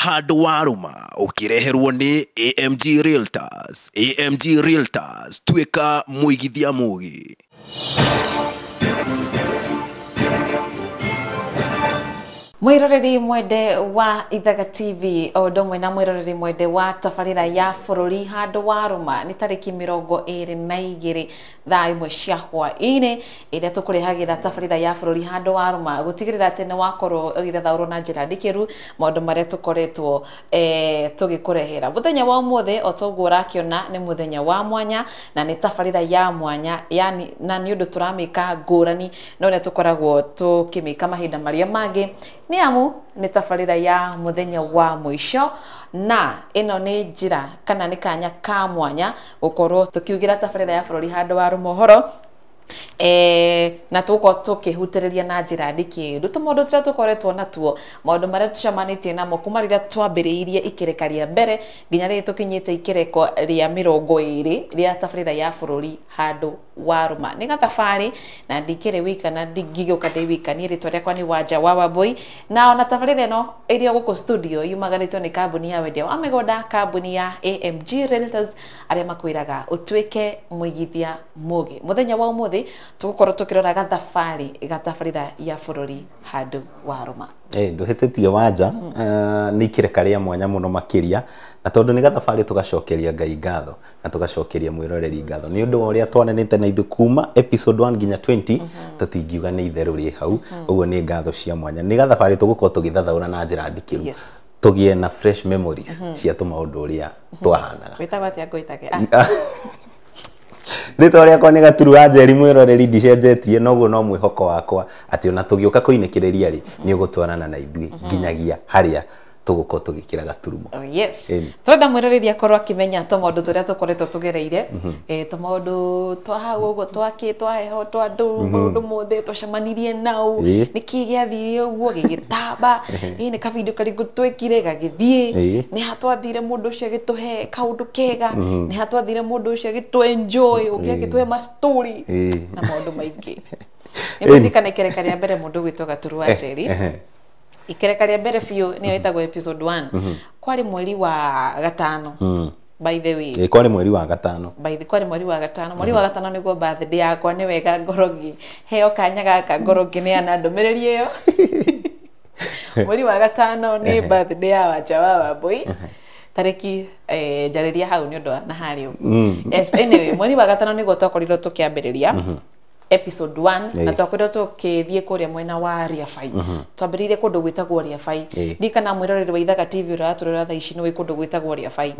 Handũ warũma ũkĩreherwo nĩ AMG Realtors. AMG Realtors, tuĩka mũigithia mũgĩ. Mwiroreri mwende wa Ithaga TV o ũndũ ũmwe na mwiroreri mwende wa tabarĩra ya bũrũri handũ warũma nĩ tarĩki 22 thaa 1 cia hwaĩ-inĩ ĩrĩa tũkũrehagĩra tabarĩra ya bũrũri handũ warũma gũtigĩrĩra atĩ nĩ wakorwo ũgĩthathaũrwo na njĩra ndikĩru maũndũ marĩa tũkoretwo tũgĩkũrehera. Mũthenya wa ũmũthĩ o toguo ũrakĩona nĩ mũthenya wa mwanya na nĩ tabarĩra ya mwanya, yani na nĩ ũndũ tũramĩka ngũrani na ũrĩa tũkoragwo tũkĩmĩka mahinda marĩa mangĩ, nĩ amu nĩ tabarĩra ya mũthenya wa mũico na ĩno nĩ njĩra kana nĩ kanya ka mwanya gũkorwo tũkiugĩra tabarĩra ya bũrũri handũ warũma ũhoro na tũgũkorwo tũkĩhutĩrĩria na njĩra ndikĩru tũmaũndũ tũrĩa tũkoretwo natuo, maũndũ marĩa tũcemanĩtie namo kuma rĩrĩa twambĩrĩirie ikereka rĩa mbere nginya rĩrĩa tũkinyĩte ikereko rĩa 20 rĩa tabarĩra ya bũrũri handũ warũma. Nĩ gathabarĩ na ndikĩrĩ wika na ndingĩgĩũka ndĩ wika, niĩ rĩtwa rĩakwa nĩ Wanja wa Wambui, na ona tabarĩra ĩno ĩrĩ o gũkũ studio yumaganĩtio nĩ kambuni ya wendia wa mĩgũnda, kambuni ya AMG Realtors, arĩa makwĩraga ũtuĩke mũigithia mũgĩ. Mũthenya wa ũmũthĩ tũgũkorwo tũkĩrora gathabarĩ ga tabarĩra ya bũrũri handũ warũma. Ndũhĩtĩtie Wanja, nĩ ikereka rĩa mwanya mũno makĩria, na tondũ nĩ gathabarĩ tũgacokeria Ngai ngatho na tũgacokeria mwĩroreri ngatho nĩ ũndũ wa ũrĩa twananĩte na ithuĩ kuma episode 1 nginya 20, tũtingiuga nĩ itherũ rĩ hau, ũguo nĩ ngatho cia mwanya. Nĩ gathabarĩ tũgũkorwo tũgĩthathaũra na njĩra ndikĩru, tũgĩe na fresh memories cia tũmaũndũ ũrĩa twahanaga. Wĩtagwo atĩa ngũitage? Rĩtwa rĩakwa nĩ Gaturu wa Njeri, mwĩroreri ndicenjetie, noguo no mwĩhoko wakwa atĩ ona tũgĩũka kũinĩkĩrĩria rĩ nĩ ũgũtwarana na ithuĩ nginyagia harĩa tũgũkorwo tũgĩkĩra gaturumo. Oh, yes. Tũrenda mwĩroreri akorwo akĩmenya tũmaũndũ tũrĩa tũkoretwo tũgereire, tũmaũndũ twa hau ũguo twakĩ twa heho twa ndũ, maũndũ mothe twacemanirie nau, nĩkĩ gĩathire ũguo gĩgĩtamba, nĩ kabindo karĩkũ twekire gagĩthiĩ, nĩ ha twathire mũndũ ũcio agĩtũhe kaũndũ kega, nĩ ha twathire mũndũ ũcio agĩtũ enjoy, ũkĩ agĩtũhe ma story na maũndũ maingĩ. Nĩngũririkana ikereka rĩa mbere mũndũ ũgwĩtwo Gaturu wa Njeri, ikereka rĩa mbere biũ nĩyo ĩtagwo episode 1, kwarĩ mweri wa gatano. By the way, kwarĩ mweri wa gatano. By the kwarĩ mweri wa gatano, mweri wa gatano nĩguo birthday yakwa. Nĩ wega ngorwo ngĩheo kanya gaka ngorwo ngĩneana ndũmĩrĩri ĩyo. Mweri wa gatano nĩ birthday ya Wanja wa Wambui, tarĩki njarĩria hau nĩ ũndũ wa na harĩa ũguo. Yes, anyway, mweri wa gatano nĩguo twakorirwo tũkĩambĩrĩria episode 1 na twakorirwo tũkĩthiĩ kũrĩa mwena wa Riabai. Twambĩrĩirie kũndũ gwĩtagwo Riabai. Ndikana mwĩroreri wa Ithaga TV ũrĩa ũratũrora thaa ici nĩ wĩ kũndũ gwĩtagwo Riabai.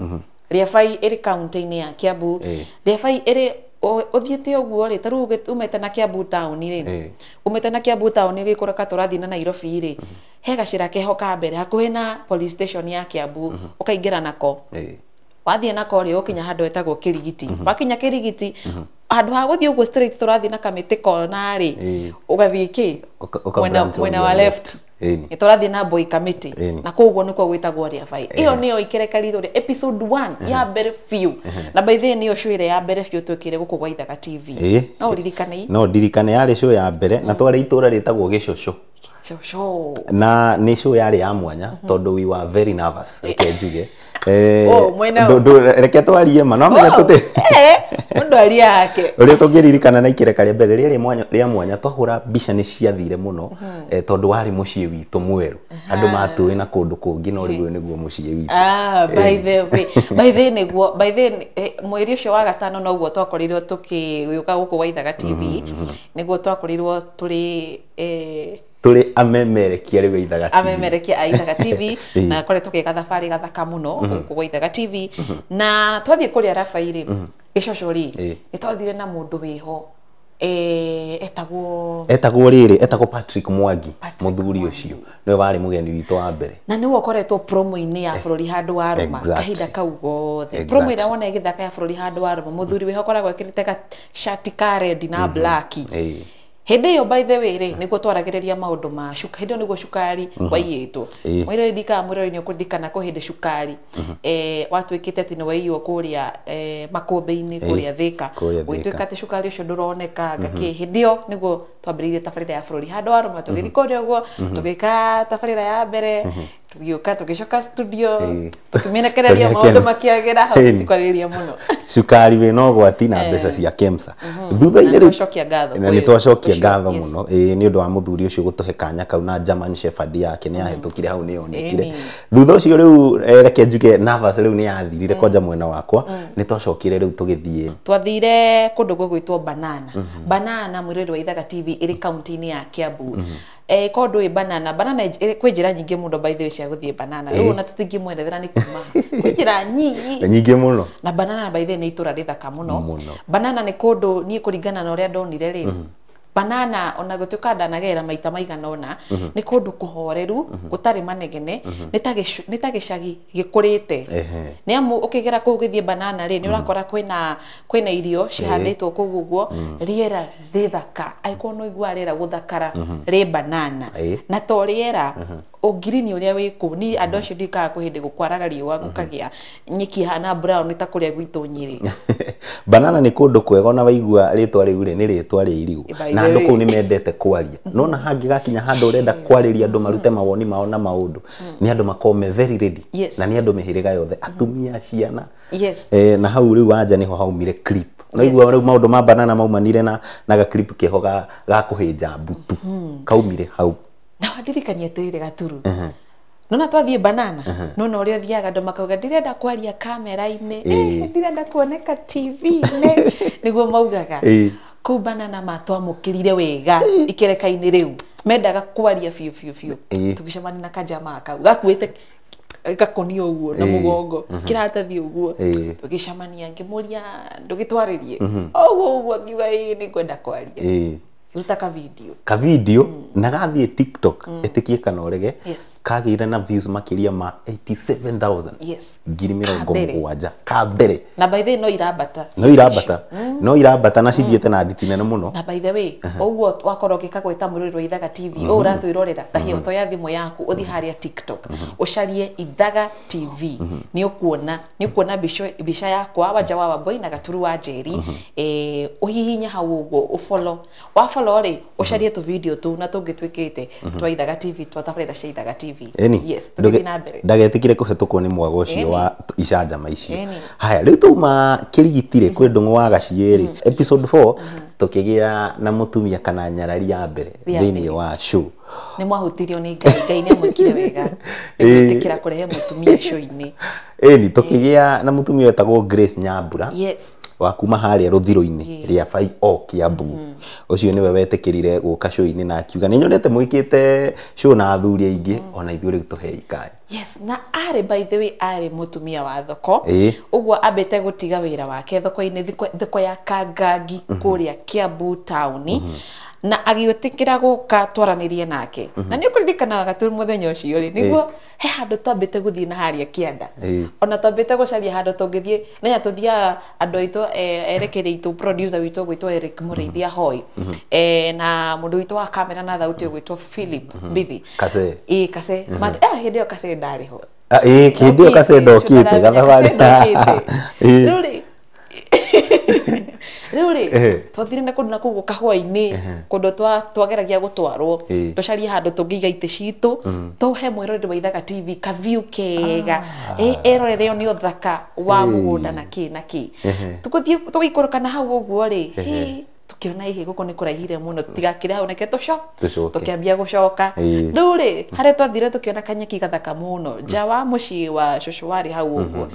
Riabai ĩrĩ kaunti-inĩ ya Kiambu. Riabai ĩrĩ ũthiĩte ũguo rĩ, ta rĩu umĩte na Kiambu town rĩ, umĩte na Kiambu town ũgĩikũrũka tũrathiĩ na Nairobi rĩ, he gacĩra keho ka mbere hakuhĩ na police station ya Kiambu, ũkaingĩra nako. Wathiĩ nako rĩ, ũkinya handũ hetagwo Kĩrigiti. Wakinya Kĩrigiti, handũ ha gũthiĩ ũguo straight tũrathiĩ na kamĩtĩ kona rĩ, ũgathiĩ kĩ mwena wa left, nĩ tũrathiĩ na Mbui Kamĩtĩ, na koguo nĩkuo gwĩtagwo Riabai. Ĩyo nĩyo ikereka ritũ rĩa episode 1 ya mbere biũ, na by the way nĩyo show ĩrĩa ya mbere biũ twĩkĩre gũkũ gwa Ithaga TV. No ũririkane? No ndirikane, yarĩ show ya mbere na twarĩ itũra rĩtagwo Gĩcũcũ. Gĩcũcũ. Na nĩ show yarĩ ya mwanya tondũ we were very nervous, reke njuge. Reke twarie ma no menya tũtĩ mũndũ arie yake ũrĩa tũngĩririkana na ikereka rĩa mbere rĩarĩ rĩa mwanya, twahũra mbica nĩ ciathire mũno, tondũ warĩ mũciĩ witũ mwerũ, andũ matũĩ na kũndũ kũngĩ, no rĩu nĩguo mũciĩ witũ. By the way, by the nĩguo, by the mweri ũcio wa gatano noguo twakorirwo tũkĩũka gũkũ gwa Ithaga TV, nĩguo twakorirwo tũrĩ tũrĩ amemerekia rĩu Ithaga TV, amemerekia a Ithaga TV, na koretwo tũgĩka thabarĩ gathaka mũno gũkũ gwa Ithaga TV. Na twathiĩ kũrĩa Rabai rĩ, Gĩcũcũ rĩ, nĩ twathire na mũndũ wĩho etagwo rĩrĩ, etagwo Patrick Mwangi, mũthuri ũcio nĩwe warĩ mũgeni witũ wa mbere, na nĩwe ũkoretwo promo-inĩ ya bũrũri handũ warũma kahinda kau gothe. Promo ĩrĩa wona ĩgĩthaka ya bũrũri handũ warũma, mũthuri wĩho akoragwo ekĩrĩte gacati ka red na black. Hĩndĩ ĩyo by the way rĩ, nĩguo twaragĩrĩria maũndũ ma cukari. Hĩndĩ ĩyo nĩguo cukari waiyĩtwo. Mwĩroreri ndikaga mwĩroreri nĩ ũkũririkana kwĩ hĩndĩ cukari watuĩkĩte atĩ nĩ waiywo kũrĩa makũmbĩ-inĩ kũrĩa Thĩka, gũgĩtuĩka atĩ cukari ũcio ndũroneka ngakĩ. Hĩndĩ ĩyo nĩguo Twambĩrĩirie tabarĩra ya bũrũri handũ warũma, tũgĩthiĩ kũrĩa ũguo tũgĩka tabarĩra ya mbere, tũgĩũka tũgĩcoka studio, tũkĩmenekereria maũndũ makĩagĩra hau, tũtikwarĩrĩria mũno. Cukari wĩna ũgwati na mbeca cia KEMSA thutha-inĩ. Rĩu twacokia ngatho. Na nĩ twacokia ngatho mũno nĩ ũndũ wa mũthuri ũcio gũtũhe kanya kau, na German Shepherd yake nĩ yahĩtũkire hau, nĩ yonekire. Thutha ũcio rĩu, reke njuge nervous rĩu nĩ yathirire kwanja mwena wakwa. Nĩ twacokire rĩu tũgĩthiĩ. Twathire kũndũ gũgwĩtwo Banana. Banana, mwĩrori wa Ithaga TV, ĩrĩ kaunti-inĩ ya Kiambu. Korwo ndũĩ Banana, Banana kwĩ njĩra nyingĩ mũno, by the way, cia gũthiĩ Banana. Rĩu ona tũtingĩmwerethera nĩ kuma kwĩ njĩra nyingĩ. Nyingĩ mũno. Na Banana, by the way, nĩ itũra rĩthaka mũno. Banana nĩ kũndũ niĩ kũringana na ũrĩa ndonire rĩ, Banana ona gũtuĩka ndanagerera maita maigana ũna, nĩ kũndũ kũhoreru, gũtarĩ manegene, nĩ ta gĩcagi gĩkũrĩte. Nĩ amu ũkĩgera kũu ũgĩthiĩ Banana rĩ, nĩ ũrakora kwĩna irio cihandĩtwo kũu ũguo, rĩera rĩthaka. Angĩkorwo nĩ ũiguaga rĩera gũthakara rĩ Banana, na to rĩera, ũngirini ũrĩa wĩ kũu. Ni andũ acio ndikaga kwĩ hĩndĩ gũkwaraga riũa, gũkagĩa nyeki ihana brown ta kũrĩa gwitũ Nyĩrĩ. Banana nĩ kũndũ kwega. Ona waigua rĩtwa rĩu rĩ, nĩ rĩtwa rĩa irigũ. By Na the andũ way. kũu nĩ mendete kwaria. Nona hangĩgakinya handũ ũrenda kwarĩria andũ marute mawoni mao na maũndũ, nĩ andũ makoragwo me very ready. Na nĩ andũ mĩhĩrĩga yothe, atumia, ciana. Na hau rĩu wanja nĩho haumire clip. Naigua rĩu maũndũ ma Banana maumanire na ga clip keho ga kũhĩnja mbutu kaumire hau. Na wandirikania atĩrĩrĩ, Gaturu, nona twathiĩ Banana, nona ũrĩa ũthiaga andũ makauga, "Ndĩrenda kwaria kamera-inĩ, ndirenda kuoneka TV-inĩ," nĩguo maugaga. Kũu Banana matwamũkĩrire wega ikereka-inĩ rĩu, mendaga kwaria biũ biũ biũ. Tũgĩcemania na kajamaa kau gakuĩte gakoni ũguo na mũgongo, kĩratathi ũguo. Tũgĩcemania, ngĩmũria, "Ndũgĩtwarĩrie ũguo ũguo?" Akiuga, "Ĩĩ, nĩ ngwenda kwaria." Ruta ka video. Ka video na gathiĩ TikTok, ĩtĩkie kana ũrege, kagĩire na views makĩria ma 87,000, ngiri mĩrongo Ka mbere. mũgwanja ka mbere. Na by the way, no irambata. No irambata, no irambata na cithiĩte na nditi nene mũno. Na by the way, ũguo wakorwo ũgĩkagwĩta mũrũri wa Ithaga TV ũũ ũratwĩrorera, tahia ũtoya thimũ yaku, ũthiĩ harĩa TikTok, ũcarie Ithaga TV, nĩ ũkuona mbica yakwa, Wanja wa Wambui na Gaturu wa Njeri. Ũhihinye hau ũguo ũfollow. Wafollow rĩ, ũcarie tũ video tũu na tũngĩ twĩkĩte twa Ithaga TV, twa tabarĩra cia Ithaga TV. Ĩni. Yes, tũgĩthiĩ na mbere. Ndagetĩkire kũhetũkwo nĩ mwago ũcio wa icanjama icio. Haya, rĩu twauma Kĩrigiti rĩ, kwĩ Ndũng'ũ wa Gaciĩ rĩ, episode 4 tũkĩgĩa na mũtumia kana nyarari ya mbere Ya thĩinĩ mbere. wa show. Nĩ mwahutirio nĩ Ngai. Ngai nĩ amwĩkire wega nĩ gwĩtĩkĩra kũrehe mũtumia show-inĩ. Ĩni, tũkĩgĩa na mũtumia wetagwo Grace Nyambura wa kuma harĩa rũthirũ-inĩ rĩa Bai o Kiambu. Ũcio nĩwe wetĩkĩrire gũka show-inĩ na akiuga, "Nĩ nyonete mwĩkĩte show na athuri aingĩ, ona ithuĩ rĩu tũhei kanya." Yes, na arĩ, by the way, arĩ mũtumia wa thoko. Ũguo ambĩte gũtiga wĩra wake thoko-inĩ, thoko ya Kangangi kũrĩa Kiambu taũni, na agĩĩtĩkĩra gũka twaranĩrie nake. Na nĩ ũkũririkana, Gaturu, mũthenya ũcio rĩ, nĩguo he handũ twambĩte gũthiĩ na harĩa kĩanda, ona twambĩte gũcaria handũ tũngĩthiĩ nenya tũthiaga andũ aitũ, erekeri aitũ, producer witũ gwĩtwo Eric Mũrĩithia Hoi, na mũndũ witũ wa kamera na thauti ũgwĩtwo Philip Mbithi. Kase. Ĩĩ, Kase. Hĩndĩ ĩyo Kase ndarĩ ho. Ah, ĩĩ, hĩndĩ ĩyo Kase ndokĩte gathabarĩ. Rĩu rĩ, twathire na kũndũ na kũu kahũa-inĩ, kũndũ twageragia gũtwarwo, tũcarie handũ tũngĩiga itĩ citũ, tũhe mwĩroreri wa Ithaga TV ka view kega, erorere nĩ ũthaka wa mũgũnda na kĩ na kĩ. Tũgũthiĩ tũgĩikũrũka na hau ũguo rĩ, tũkĩona ihĩ gũkũ nĩ kũraihire mũno, tũtigakĩre hau, reke Tũcoke. Tũkĩambia gũcoka. Rĩu rĩ, harĩa twathire tũkĩona kanyeki gathaka mũno nja wa mũciĩ wa cũcũ warĩ hau ũguo,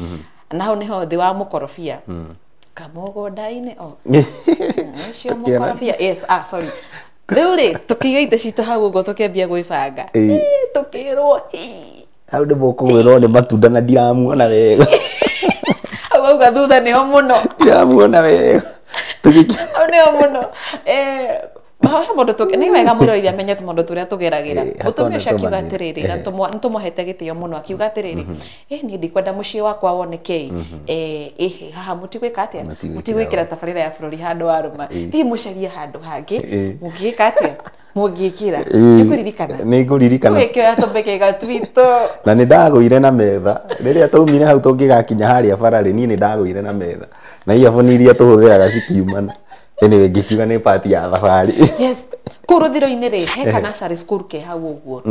na hau nĩho thĩ wa mũkorobia kamũgũnda-inĩ o ũcio mũkorobia. Yes, ah, sorry. Rĩu rĩ, tũkĩiga itĩ citũ hau ũguo, tũkĩambia gwĩbanga. Tũkĩrwo, "Hii." Hau nĩ mũkũgwĩrwo nĩ matunda na ndiramuona wega. Hau auga thutha nĩho mũno. Ndiramuona wega. Hau nĩho mũno. He mũndũ nĩ wega mwĩroreri amenye tũmaũndũ tũrĩa tũgeragĩra. Hakwa Mũtumia ũcio akiuga nĩtũmanyire. atĩrĩrĩ, na nĩtũmũhete gĩtĩo mũno, akiuga atĩrĩrĩ, "Niĩ ndikwenda mũciĩ wakwa woneke ĩhĩ haha, mũtigwĩka atĩa?" Mũtigwĩkĩra. "Mũtigwĩkĩra tabarĩra ya bũrũri handũ warũma, hihi mũcarie handũ hangĩ mũngĩĩka atĩa, mũngĩkĩra." Nĩũkũririkana? Nĩ ngũririkana. Ũgĩkĩoya tũmbekega twitũ. Na nĩ ndagũire na metha rĩrĩa twaumire hau tũngĩgakinya harĩa bara rĩ, niĩ nĩ ndagũire na metha na earphone iria tũhũthĩraga cikiumana. Anyway, ngĩkiuga nĩ part ya thabarĩ. Yes. Kũu rũthiro-inĩ rĩ he ka nursery school ke hau ũguo.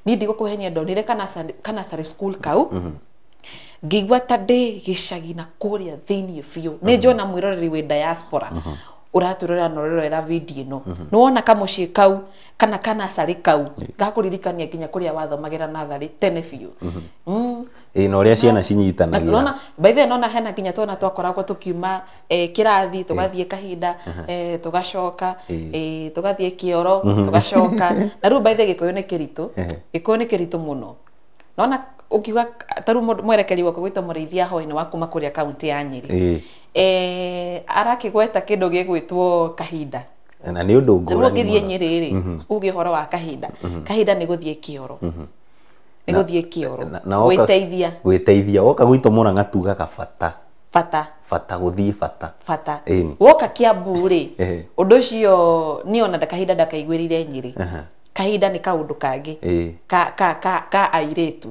Niĩ ndigũkũhenia, ndonire ka nursery school kau ngĩigua ta ndĩ gĩcagi na kũrĩa thĩiniĩ biũ. Nĩ njona mwĩroreri wĩ diaspora ũratwĩrorera na ũrerorera video ĩno, nĩ wona kamũciĩ kau kana kanasarĩ kau gakũririkania nginya kũrĩa wathomagĩra natharĩ tene biũ. Ĩĩ, na ũrĩa ciana cinyitanagĩra. Nona by the way, nona hena nginya twana twakoragwo tũkiuma kĩrathi tũgathiĩ kahinda, tũgacoka, tũgathiĩ kĩoro tũgacoka. Na rĩu by the way, gĩkũyũ nĩ kĩritũ, gĩkũyũ nĩ kĩritũ mũno. Nona ũkiuga ta rĩu mwerekeri wakwa gwĩtwo Mũrĩithia Hoi-nĩ wa kuma kũrĩa kaunti ya Nyĩrĩ, arakĩgweta kĩndũ gĩgwĩtwo kahinda. Na nĩ ũndũ Rĩu ngũrani ũngĩthiĩ mũno. Nyĩrĩ rĩ, uge ũhoro wa kahinda, kahinda nĩ gũthiĩ kĩoro, nĩ gũthiĩ kĩoro Na woka- gwĩteithia. Gwĩteithia. Woka gwitũ Mũrang'a tugaga bata. Bata. Bata, gũthiĩ bata. Bata. Ĩni. Woka Kiambu rĩ, ũndũ ũcio niĩ ona kahinda ndakaiguĩrĩire Nyĩrĩ. Kahinda nĩ kaũndũ kangĩ ka airĩtu.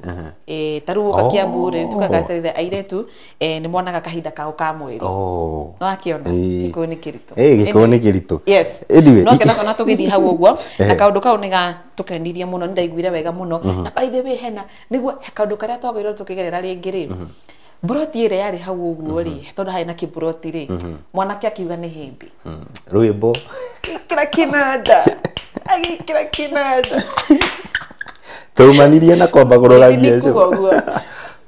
Ta rĩu woka Kiambu rĩ, tugaga atĩrĩrĩ, airĩtu nĩ monaga kahinda kao ka mweri. No akĩona gĩkũyũ nĩ kĩritũ. Gĩkũyũ nĩ kĩritũ. Yes. Anyway, no kena twana tũgĩthiĩ hau ũguo na kaũndũ kau nĩ gatũkenirie mũno, nĩ ndaiguire wega mũno. Na by the way, hena nĩguo kaũndũ karĩa twagĩrĩirwo tũkĩgerera rĩngĩ rĩ, mburoti ĩrĩa yarĩ hau ũguo rĩ, tondũ harĩ na kĩmburoti rĩ, mwanake akiuga nĩ hĩndĩ Rwĩmbo. Ĩkĩra kĩnanda, agĩkĩra kĩnanda. Taumanirie na kwamba kũrora Nĩ mbia kuga ũguo.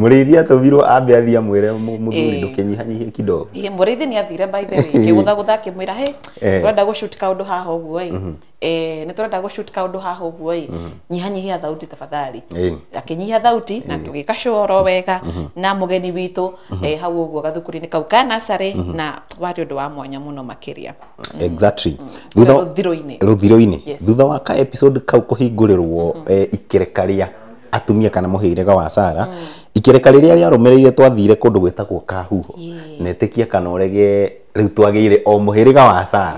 Mũrĩithi atũmirwo ambe athiĩ amwĩre mũthuri ndũkĩnyihanyihie kidogo. Ĩĩ, mũrĩithi nĩ athire by the way kĩgũthagũtha akĩmwĩra, hey, Eh. tũrenda gũshoot kaũndũ haha ũguo ĩ, nĩ tũrenda gũshoot kaũndũ haha ũguo ĩ, nyihanyihia thauti tafadhali. Akĩnyihia thauti na tũgĩka show oro wega na mũgeni witũ hau ũguo gathukuru-inĩ kau ka nursery, na warĩ ũndũ wa mwanya mũno makĩria. Exactly. Kũrĩa rũthiro-inĩ. Rũthiro-inĩ. Yes. Thutha wa ka episode kau kũhingũrĩrwo, ikĩreka rĩa atumia kana mũhĩrĩga wa Sara, ikĩreka rĩrĩa rĩarũmĩrĩire twathire kũndũ gwĩtagwo Kahuho. Netĩkia kana ũrege, rĩu twagĩire o mũhĩrĩga wa Sara.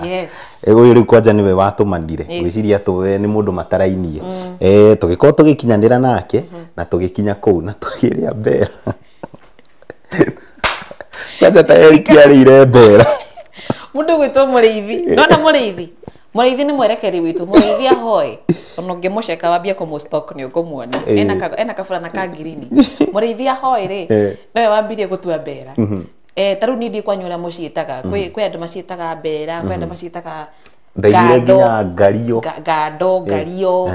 Ũyũ rĩu kwanja nĩwe watũmanire. Ngwĩciria tũwe nĩ mũndũ matarainie. Tũgĩkorwo tũgĩkinyanĩra nake na tũgĩkinya kũu na tũkĩrĩa mbera. Kwanja ta Eric arĩire mbera. Mũndũ gwĩtwo Mũrĩithi, nona Mũrĩithi, Mũrĩithi nĩ mwerekeri witũ, Mũrĩithi ahoe ona ũngĩmũceka wambie kũmũstalk nĩ ũkũmuona. Ena kaburana ka ngirini. Mũrĩithi ahoe rĩ, nowe wambirie gũtua mbera. Ta rĩu niĩ ndiĩ kwanyu ũrĩa mũciĩtaga, kwĩ andũ maciĩtaga mbera, kwĩ andũ maciĩtaga Ndaiguire ngando, nginya ngario. Ngando, ngario.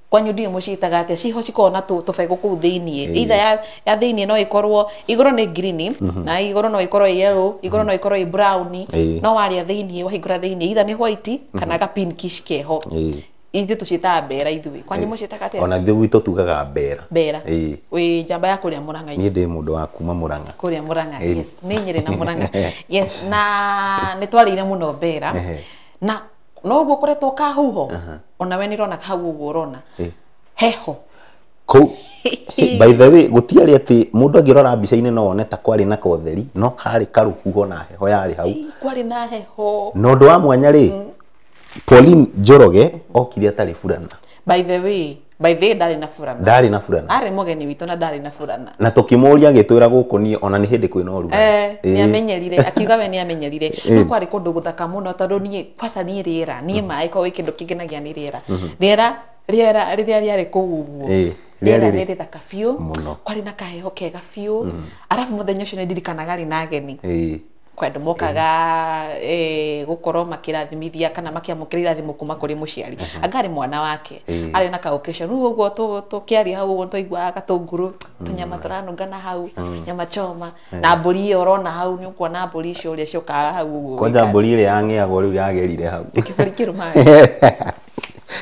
Kwanyu ndiũ mũciĩtaga atĩa? Ciho cikoragwo na tũbegũ kũu thĩiniĩ. Either ya thĩiniĩ no ĩkorwo igũrũ nĩ green, na igũrũ no ĩkorwo ĩ yellow, igũrũ no ĩkorwo ĩ brown. No warĩa thĩiniĩ, wahingũra thĩiniĩ, either nĩ white kana ga pinkish keho. Ithuĩ tũciĩtaga mbera ithuĩ. Kwanyu mũciĩtaga atĩa? Ona ithuĩ gwitũ tugaga mbera. Mbera. Wĩ njamba ya kũrĩa Mũrang'a. Niĩ ndĩ mũndũ wa kuma Mũrang'a. Kũrĩa Mũrang'a. Yes, nĩ Nyĩrĩ na Mũrang'a. Yes, na nĩ twarĩire mũno mbera. Na no ũguo kũretwo kahuho, ona we nĩ ũrona hau ũguo ũrona heho. Kũu by the way gũtiarĩ atĩ mũndũ angĩrora mbica-inĩ no one ta kwarĩ na kotheri, no harĩ karũhuho na heho yarĩ hau. Ĩ, kwarĩ na heho. Na ũndũ wa mwanya rĩ, Pauline Njoroge okire atarĩ burana. By the way ndarĩ na burana. Ndarĩ na burana. Arĩ mũgeni witũ na ndarĩ na burana. Na tũkĩmũria agĩtwĩra gũkũ niĩ ona nĩ hĩndĩ kwĩna ũrugarĩ. Nĩ amenyerire, akiuga we nĩ amenyerire. No kwarĩ kũndũ gũthaka mũno tondũ niĩ kwaca niĩ rĩera, niĩ maĩ korwo gwĩ kĩndũ kĩngenagia nĩ rĩera, rĩera rĩrĩa rĩarĩ kũu ũguo. Rĩera rĩarĩ nĩ rĩthaka biũ. Mũno. Kwarĩ na kaheho kega biũ. Arabu mũthenya ũcio nĩ ndirikanaga arĩ na ageni, kwĩ andũ mokaga gũkorwo makĩrathimithia kana makĩamũkĩra irathimo kuma kũrĩ mũciari, anga arĩ mwana wake, arĩ na ka occasion. Rĩu ũguo tũkĩaria hau ũguo twaiguaga gatũngũrũ, tũnyama tũranunga na hau, nyama choma na mbũri ĩyo ũrona hau. Nĩ ũkuona mbũri icio ũrĩa ciũkaga hau ũguo. Kwanja mbũri ĩrĩa yang'eagwo rĩu yagerire hau. Kĩbũri kĩrũmaga.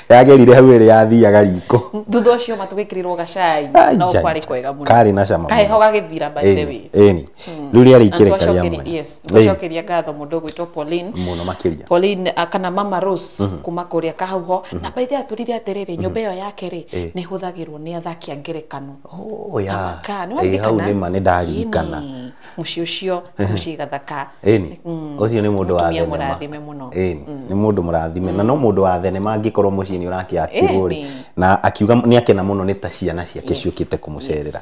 Yagerire hau ĩrĩa yathiaga riko. Thutha ũcio ma tũgĩkĩrĩrwo gacai. Ai, No ai, kwarĩ kwega mũno. Karĩ na cama mũno. Kaheho gagĩthira by the way. Ĩni rĩu rĩarĩ Na ikĩreka rĩa mwanya. yes, twacokeria ngatho mũndũ ũgwĩtwo Pauline Mũno makĩria. Pauline, kana Mama Rose kuma kũrĩa Kahuho. Na by the way atwĩrire atĩrĩrĩ, nyũmba ĩyo yake rĩ, nĩ ĩhũthagĩrwo nĩ athaki a ngerekano. Oh, ya. Kamaka, nĩ Ĩ, hau waririkana? nĩma nĩ ndaririkana. Ĩni, mũciĩ ũcio mũciĩ gathaka. Ĩni ũcio nĩ mũndũ wa Mũtumia thenema. mũrathime mũno. Ĩni nĩ mũndũ mũrathime na no mũndũ wa thenema angĩkorwo mũciĩ nĩ ũrakĩakirwo rĩ. Ĩni. Na akiuga nĩ akena mũno nĩ ta ciana ciake ciũkĩte kũmũcerera.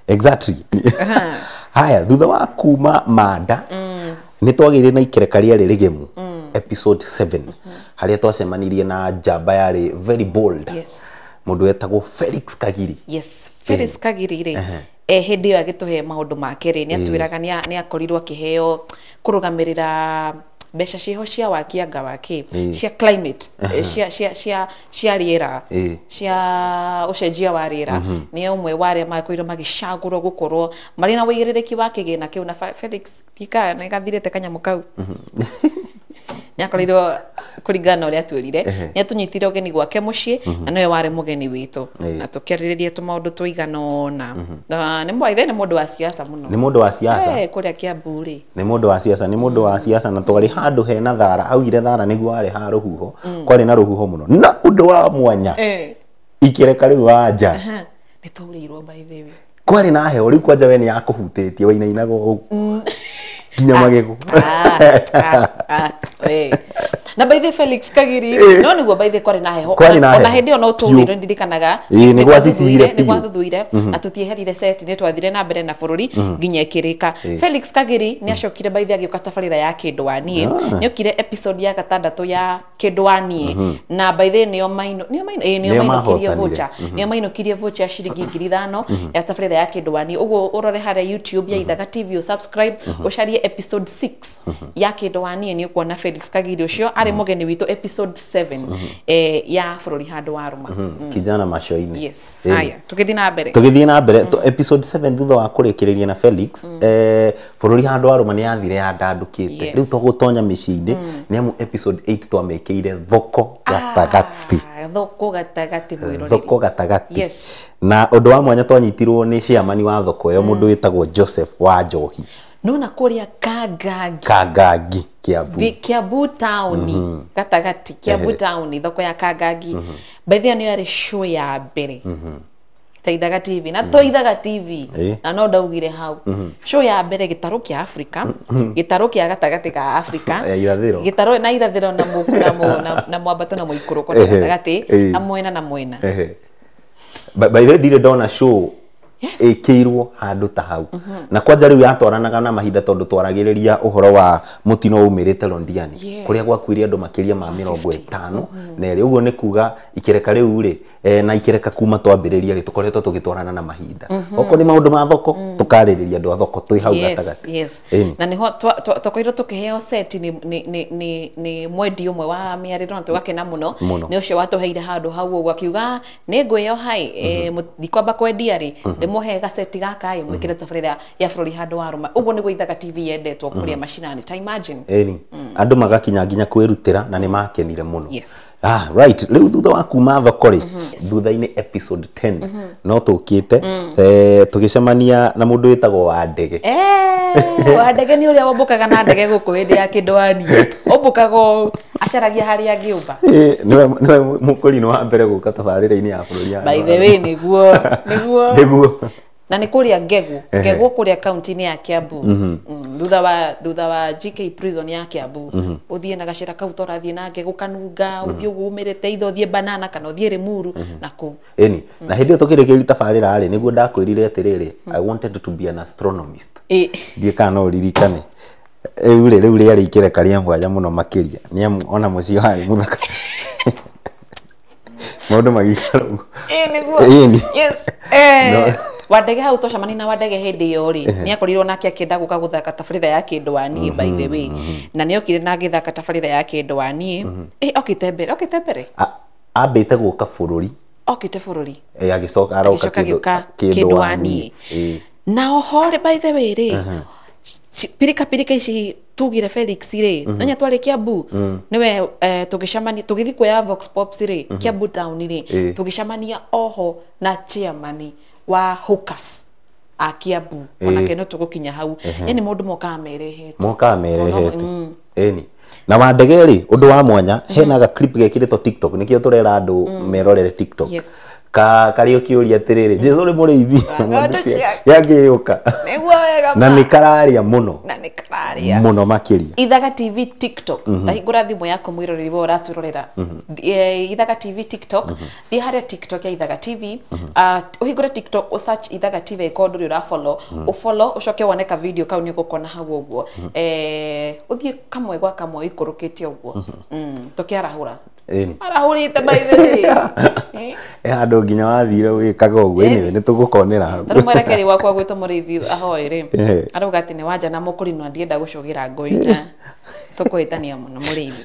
Exactly. Haya, thutha wa kuma manda nĩ twagĩire na ikereka rĩarĩ rĩgemu. Episode 7 harĩa twacemanirie na njamba yarĩ very bold. Yes. Mũndũ wetagwo Felix Kagiri. Yes, Felix Kagiri rĩ, hĩndĩ ĩyo agĩtũhe maũndũ make rĩ, nĩ atwĩraga nĩ akorirwo akĩheo kũrũgamĩrĩra mbeca ciho cia waki anga waki cia climate, cia cia cia cia rĩera, cia ũcenjia wa rĩera. Nĩ ũmwe wa arĩa makorirwo magĩcagũrwo gũkorwo marĩ na ũigĩrĩrĩki wa kĩgĩna kĩu. Na Felix tika nĩ gathirĩte kanyamũ kau, nĩ akorirwo kũringana na ũrĩa atwĩrire, nĩ atũnyitire ũgeni gwake mũciĩ na nĩwe warĩ mũgeni witũ na tũkĩarĩrĩria tũmaũndũ tũigana ũna. Na nĩ mwaithe nĩ mũndũ wa siasa mũno. Nĩ mũndũ wa siasa. Kũrĩa Kiambu rĩ. Nĩ mũndũ wa siasa, nĩ mũndũ wa siasa. Na twarĩ handũ hena thara, augire thara nĩguo warĩ ha rũhuho, kwarĩ na rũhuho mũno. Na ũndũ wa mwanya, ikĩreka rĩu wanja nĩ twaurĩirwo, by the way. Kwarĩ na heho rĩu kwanja we nĩ yakũhutĩtie, wainainaga ũguo nginya magego. Ah, ah, we. Na by the way, Felix Kagiri, no nĩguo, by the way, kwarĩ na heho. Kwarĩ na Ona heho. hĩndĩ ĩyo no tũurĩirwo, ndirikanaga. Ĩĩ, nĩ gwacicihire nĩ biũ. Gwathuthũire na tũtieherire seti, nĩ twathire na mbere na bũrũri nginya ĩkĩrĩka. Felix Kagiri nĩ acokire, by the way, agĩũka tabarĩra ya kĩndũ wa niĩ. Nĩ okire episode ya gatandatũ ya kĩndũ wa niĩ, na by the way, nĩo maino nĩo maino ĩĩ nĩo Nĩo mainũkirie mahotanire. voucher, nĩo mainũkirie voucher ya ciringi 5,000 ya tabarĩra ya kĩndũ wa niĩ. Ũguo ũrore harĩa YouTube ya Ithaga TV, subscribe, ũcarie episode 6 ya kĩndũ wa niĩ, nĩ ũkuona Felix Kagiri ũcio arĩ mũgeni witũ episode 7 ya bũrũri handũ wa rũma. Kijana macoinĩ. Yes. Haya, tũgĩthiĩ na mbere. Tũgĩthiĩ na mbere, episode 7, thutha wa kũrĩkĩrĩria na Felix, bũrũri handũ wa rũma nĩ yathire yandandũkĩte. Rĩu tũgũtonya mĩciĩ-inĩ, nĩ amu episode 8 twamĩkĩire thoko gatagatĩ. Ah, thoko gatagatĩ, mwĩroreri. Thoko gatagatĩ. Na ũndũ wa mwanya, twanyitirwo nĩ chairman wa thoko ĩyo, mũndũ wĩtagwo Joseph wa Njohi. Nona kũrĩa Kangangi. Kangangi, Kiambu. Kiambu town gatagatĩ, Kiambu town, thoko ya Kangangi. By the way, nĩyo yarĩ show ya mbere ta Ithaga TV, na to Ithaga TV, na no ndaugire hau, show ya mbere gĩtarũ kĩa Afrika, gĩtarũ kĩa gatagatĩ ka Afrika Ya irathĩro. Gĩtarũ na irathĩro na na mwambato na mũikũrũko na gatagatĩ na mwena na mwena. By the way, ndirĩ ndona show ĩkĩirwo handũ ta hau. Na kwanja rĩu yatwaranaga na mahinda, tondũ twaragĩrĩria ũhoro wa mũtino umĩrĩte Londiani, kũrĩa gwakuire andũ makĩria ma 52. Ũguo nĩ kuga ikĩreka rĩu rĩ, na ikĩreka kuma twambĩrĩria rĩ, tũkoretwo tũgĩtwarana na mahinda. Okorwo nĩ maũndũ ma thoko, tũkarĩrĩria andũ a thoko twĩ hau gatagatĩ. Ĩni. Na niho twakorirwo tukiheo set nĩ mwendi ũmwe wa mĩarĩro na tũgakena mũno. Mũno. Nĩ ũcio watũheire handũ hau ũguo, akiuga nĩ ngwĩyo hai, ndikwamba kwendia rĩ, ndĩmũhe gaceti gaka ĩ mwĩkĩre tabarĩra ya bũrũri handũ wa rũma. Ũguo nĩguo Ithaga TV yendetwo kũrĩa macinani, ta imagine. Ĩni, andũ magakinya nginya kwĩrutĩra na nĩ makenire mũno. Ah, right. Rĩu thutha wa kuma thoko rĩ, thutha-inĩ episode 10 no tũkĩte, tũgĩcemania na mũndũ wĩtagwo wa ndege. Wa ndege nĩ ũrĩa wombũkaga na ndege gũkũ hĩndĩ ya kĩndwani, ũmbũkaga ũũ, acaragia harĩa angĩũmba. Nĩwe mũkũrinũ wa mbere gũka tabarĩra-inĩ ya bũrũri ya By the way, nĩguo. Nĩguo. Na nĩ kũrĩa Ngegu, Ngegu kũrĩa kaunti-inĩ ya Kiambu. Thutha wa GK prison ya Kiambu, ũthiĩ na gacĩra kau torathiĩ na Ngegu kanunga, ũthiĩ ũguo umĩrĩte itho, ũthiĩ Banana kana ũthiĩ Limuru na kũu. Ĩni, na hĩndĩ ĩyo tũkĩrĩkĩria tabarĩra rĩ, nĩguo ndakwĩrire atĩrĩrĩ, I wanted to be an astronomist. Ndiĩ kana no ũririkane. Rĩu rĩ, rĩu rĩarĩ ikereka rĩa mwanya mũno makĩria, nĩ amu ona mũciĩ warĩ mũthaka, maũndũ magĩikara ũguo. Nĩguo. Ĩni. Yes. Wandege hau twacemania na Wandege hĩndĩ ĩyo rĩ, nĩ akorirwo nake akĩenda gũka gũthaka tabarĩra ya kĩndũ wa niĩ, by the way, na nĩ okire na agĩthaka tabarĩra ya kĩndũ wa niĩ. Okĩte mbere. Ambĩte gũka bũrũri. Okĩte bũrũri. Agĩcoka aroka. Agĩcoka kĩndũ agĩũka kĩndũ kĩndũ wa wa niĩ. niĩ. Na oho rĩ, by the way rĩ, pirika pirika ici tugire Felix rĩ, nonya twarĩ Kiambu niwe, tũgĩcemania tũgĩthiĩ kuoya Vox Pops rĩ, Kiambu town rĩ, tũgĩcemania oho na chairman wa hawkers a Kiambu. Onake no tũgũkinya hau, yani maũndũ mokaga merehete. Mokaga merehete. Ĩni, na Wandege rĩ, ũndũ wa mwanya, hena ga clip gekĩrĩtwo TikTok, nĩkĩo tũrera andũ merorere TikTok. Karĩ ũkĩũria atĩrĩrĩ, Jesu nĩ mũrĩithi ng'ondu yangĩũka nĩguo wega na nĩ kararia mũno na nĩ kararia mũno makĩria. Ithaga TV TikTok, ndahingũra thimũ yaku mwĩroreri we ũratwĩrorera. Ithaga TV TikTok, thiĩ harĩa TikTok ya Ithaga TV, ũhingũre TikTok, ũsearch Ithaga TV ĩkorwo ndũrĩ ũrafollow, ũfollow ũcoke wone ka video kau nĩ ũgũkona hau ũguo. Ũthiĩ kamwe gwa kamwe ũikũrũkĩte ũguo. Tũkĩarahũra. Ĩni. Arahũrĩte by the way. Handũ nginya wathire wĩkaga ũguo, anyway nĩ tũgũkonera hau. Tarĩu mwerekeri wakwa gwĩtwo mũrĩithi ahoe rĩ, arauga atĩ nĩ wanja na mũkũrinwa ndienda gũcũgĩra ngũi na tũkũhĩtania mũno mũrĩithi.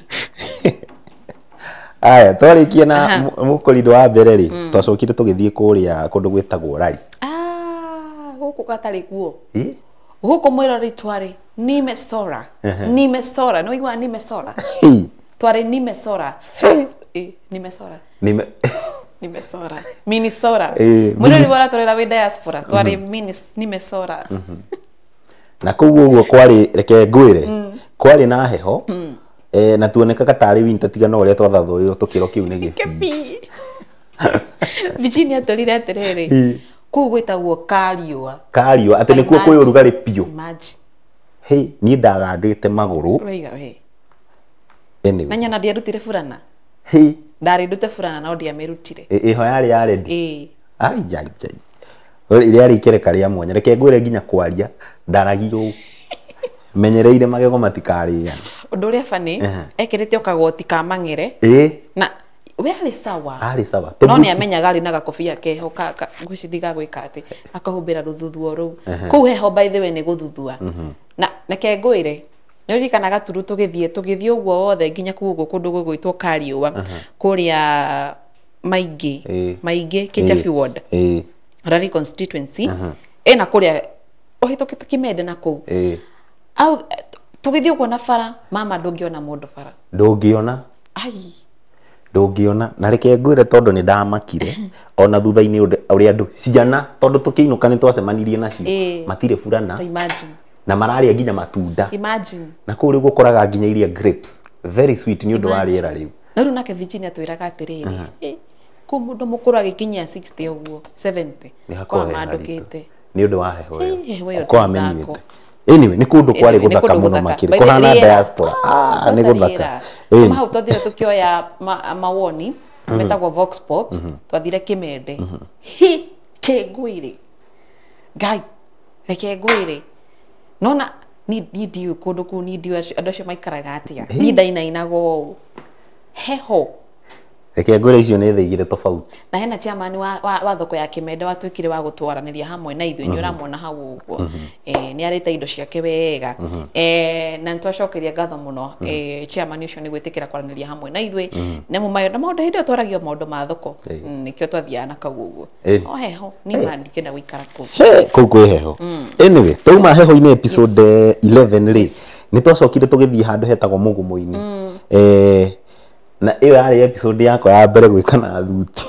Aya, twarĩkia na mũkũrinwa wa mbere rĩ, twacokire tũgĩthiĩ kũrĩa kũndũ gwĩtagwo Rari. Gũkũ gatarĩ kuo. Gũkũ mwĩroreri twarĩ Nimesora. Nimesora, nĩ waiguaga Nimesora? Twarĩ Nimesora. Nimesora. Nimesora. Minisora. Mwĩroreri waratũrera wĩ diaspora, twarĩ Nimesora. Na kũu ũguo kwarĩ, reke ngwĩre, kwarĩ na heho, na tuonekaga tarĩ winter tiga no ũrĩa twathathũirwo tũkĩrwo kĩu nĩ gĩbii. Virginia atwĩrire atĩrĩrĩ, kũu gwĩtagwo Kariũa. Kariũa, atĩ nĩkuo kwĩ ũrugarĩ biũ. Imagine. Hey, niĩ ndagandĩte magũrũ. Ũraiga we. Anyway. Na nyona ndiarutire burana. Hey. Ndarĩ ndute burana no ndiamĩrutire. Ĩho yarĩ ya ready. Ai ai ai. Rĩarĩ ikereka rĩa mwanya. Reke ngwĩre nginya kwaria ndaragia ũũ. Menyereire magego matikarĩane. Ũndũ ũrĩa funny, ekĩrĩte o kagoti ka mang'ere. Na we arĩ sawa. Arĩ sawa. No nĩ amenyaga arĩ na gakobia keho ka ngwĩciria gagwĩka atĩ akahumbĩra rũthuthuo rũu. Kũu heho by the way nĩ gũthuthua. Na reke ngwĩre, nĩũririkana gaturu tũgĩthiĩ ũguo wothe nginya kũu ũguo kũndũ gũgwĩtwo Kariũa, kũrĩa Maingĩ, Maingĩ Kĩchabi ward, Rari constituency, ĩna kũrĩa ũhĩtũkĩte Kĩmende na kũu. Au tũgĩthiĩ ũguo na bara, mama ndũngĩona mũndũ bara. Ndũngĩona. Ai. Ndũngĩona. Na reke ngwĩre tondũ nĩ ndamakire ona thutha-inĩ ũrĩa andũ ciana tondũ tũkĩinũka nĩ twacemanirie nacio, matirĩ burana. Imagine. Na mararĩa nginya matunda. Imagine. Na kũu rĩu gũkoraga nginya iria grapes very sweet nĩ ũndũ wa rĩera rĩu. Na rĩu nake Virginia twĩraga atĩrĩrĩ, kũu mũndũ mũkũrũ agĩkinyia 60 ũguo 70 kwa mandũkĩte nĩ ũndũ wa heho ĩyo kwa amenyete. Anyway, nĩ kũndũ kwarĩ gũthaka mũno makĩria kũhana diaspora. Nĩ gũthaka. Kuma hau twathire tũkĩoya mawoni metagwo Vox Pops, twathire Kĩmende. Hi kĩngwĩre Ngai, reke ngwĩre. Nona ni ndiũĩ kũndũ kũu, ni ndiũĩ andũ acio maikaraga atĩa. Ni ndainainaga ũũ. Heho. Reke ngwĩre icio nĩ thĩ igĩrĩ tofauti. Na hena chairman wa thoko ya Kĩmende watuĩkire wa gũtwaranĩria hamwe na ithuĩ, nĩ ũramwona hau ũguo. Nĩ arĩte indo ciake wega. Na nĩ twacokeria ngatho mũno chairman ũcio nĩ gwĩtĩkĩra kwaranĩria hamwe na ithuĩ. Na maũndũ hĩndĩ ĩyo twaragio maũndũ ma thoko, nĩkĩo twathiaga na kau ũguo. O heho, niĩ ma ndingĩenda gũikara kũu. Kũu kwĩ heho. Anyway, twauma heho-inĩ episode 11 rĩ, nĩ twacokire tũgĩthiĩ handũ hetagwo Mũgũmũ-inĩ. Na ĩyo yarĩ episode yakwa ya mbere gwĩka na thuti.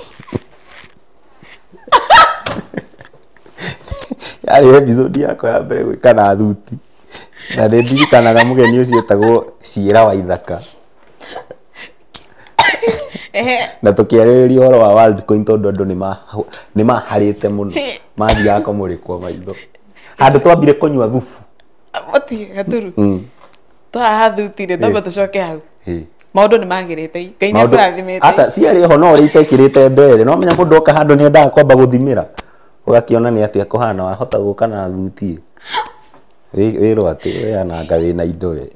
Yarĩ episode yakwa ya mbere gwĩka na thuti. Na nĩ ndirikanaga mũgeni ũcio etagwo Ciĩra wa Ithaka. Na tũkĩarĩrĩria ũhoro wa Worldcoin tondũ andũ nĩ maharĩte mũno. Mathiaga kũmũrĩkwo maitho. Handũ twambire kũnyua thubu. Mũtige gaturu. Twahaha thuti-rĩ, twambe tũcoke hau. Maũndũ nĩ magĩrĩte, Ngai nĩ akũrathimĩte. Aca, ciarĩ ho no ũrĩa itekĩrĩte mbere. No menya mũndũ oka handũ nĩ endaga kwamba gũthimĩra. Ũgakĩona nĩ atĩa kũhana, wahota gũka na thuti. Wĩrwo atĩ we ananga wĩna indo we.